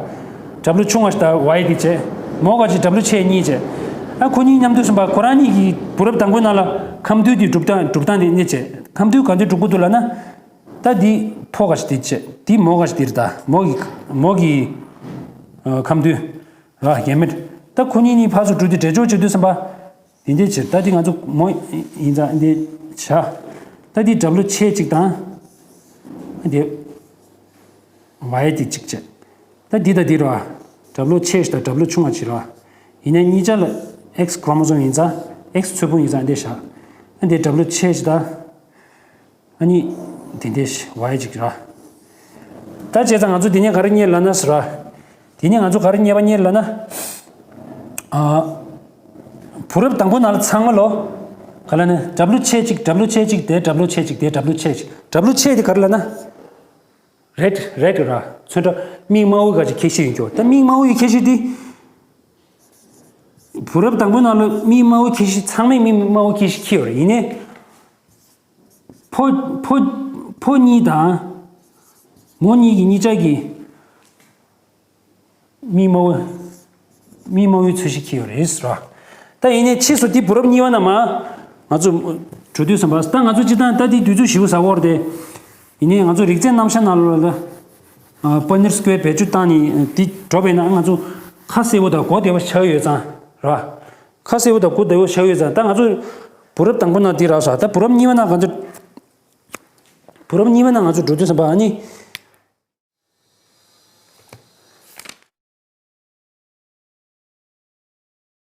W་ཆུང་བ་ཞིག་དང་Y་དེ་བྱས། མོ་ག་ཅིག་W་ཆེ་གཉིས་བྱས། ཨ་ཁོ་གཉིས་མཉམ་དུ་ཙམ་པ་ཁོ་རང་གཉིས་ཀྱི་བུ་རབས་དང་པོའི་ནང་ལ་ཁམས་འདུས་དེ་གྲུབ་སྟངས་གྲུབ་སྟངས་དེ་གཉིས་བྱས། ཁམས་འདུས་ག་འདུས་གྲུབ་ཀྱི་འདུག་ལབ་ན། ད་འདི་ཕོ་ག་ཅིག་དེ་བྱས། དེ་མོ་ག་ཅིག་དེ་རེད་ད་མོ་གི་མོ་གི་ཁམས་འདུས། ར་གེ་མེཊ། ད་ཁོ་གཉིས་གཉིས་ཕར་ཚུར་འགྲོ་དུས་འདྲེས་སྦྱོར་བྱེད་དུས་ཙམ་པ། དེ་འདྲས་བྱེད་ད་དེ་ང་ཚོ་མོ་ཡིན་ཙང་འདི་བྱ། ད་དེ་W་ཆེ་གཅིག་དང་། དེ་Y་དེ་གཅིག་བྱེད། ད་འདི་ད་འདི་ར། W་ཆེ་ཞིག་དང་W་ཆུང་བ་ཅིག་ར། ཡིན་ནའི་གཉིས་ཆ་ལ་X་ཁོ་རོ་མོ་སོམ་ཡིན་ཙང་X་ཚོད་དཔག་ཡིན་ཙང་འདི་བྱ། ད་འདི་W་ཆེ་ཞིག་དང་། ཨ་ནི། དེ་འདྲས་ཞིག་Y་ཅིག་ར། ད་བྱས་ཙང་ང་ཚོ་དེ་ནས་ག་རེ་རྙེད་ལབ་ན་ཟེར་བ། དེ་ནས་ང་ཚོ་ག་རེ་རྙེད་པ་རྙེད་ལབ་ན། ཨ། བུ་རབས་དང་པོ་ནང་ལ་ཚང་མ་ལོ། ག་ལ་ནི་W་ཆེ་གཅིག་W་ཆེ་གཅིག་དེ་W་ཆེ་གཅིག་དེ་W་ཆེ་གཅིག་W་ཆེ་དེ་ག་རེ་ལབ་ན། རེད་རེད་ར། ཚོན་ཁྲ་མིག་དམར་པོའི་ག་ཅིག་ཁྱད་གཤིས་ཡིན་ཀྱོ། ད་མིག་དམར་པོའི་ཁྱད་གཤིས་དེ། བུ་རབས་དང་པོ་ནང་ལ་མིག་དམར་པོའི་ཁྱད་གཤིས་ཚང་མས་མིག་དམར་པོའི་ཁྱད་གཤིས་ཁྱེར་ཡོད་རེད་ཡིན་ནའི། ཕོ་ཕོ་ཕོ་གཉིས་དང་། མོ་གཉིས་ཀྱི་གཉིས་ཆ་གི་མིག་དམར་པོ། མིག་དམར་པོའི་ཚོས་གཞི་འཁྱེར་ཡོད་རེད་ཟེར་བ། ད་ཡིན་ནའི་ཕྱིས་སུ་འདི་བུ་རབས་གཉིས་པ་ནང་མ། ང་ཚོ་འགྲོ་དུས་ཙམ་པ་ད་ང་ཚོ་སྤྱིར་བཏང་ད་འདི་དུས་ཚོད་ཞེ་པོ་ཟ་བོར་ཏེ། ཡིན་ནའི་ང་ཚོ་རིགས་རྫས་རྣམ་གཞག་ནང་ལོགས་ལ། པ་ནིར་སི་ཀོར་བེད་སྤྱོད་བཏང་ནས་འདི་འགྲོ་བས་ན་ང་ཚོ། ཁ་གསལ་པོ་དང་གོ་བདེ་བོ་ཆགས་ཡོད་ཙང་རེད་བ། ཁ་གསལ་པོ་དང་གོ་བདེ་བོ་ཆགས་ཡོད་ཙང་ད་ང་ཚོ་བུ་རབས་དང་པོ་ནང་འདི་རག་སོང་། ད་བུ་རབས་གཉིས་པ་ནང་ང་ཚོ་བུ་རབས་གཉིས་པ་ནང་ང་ཚོ་འགྲོ་དུས་ཙམ་པ་ཨ་ནི།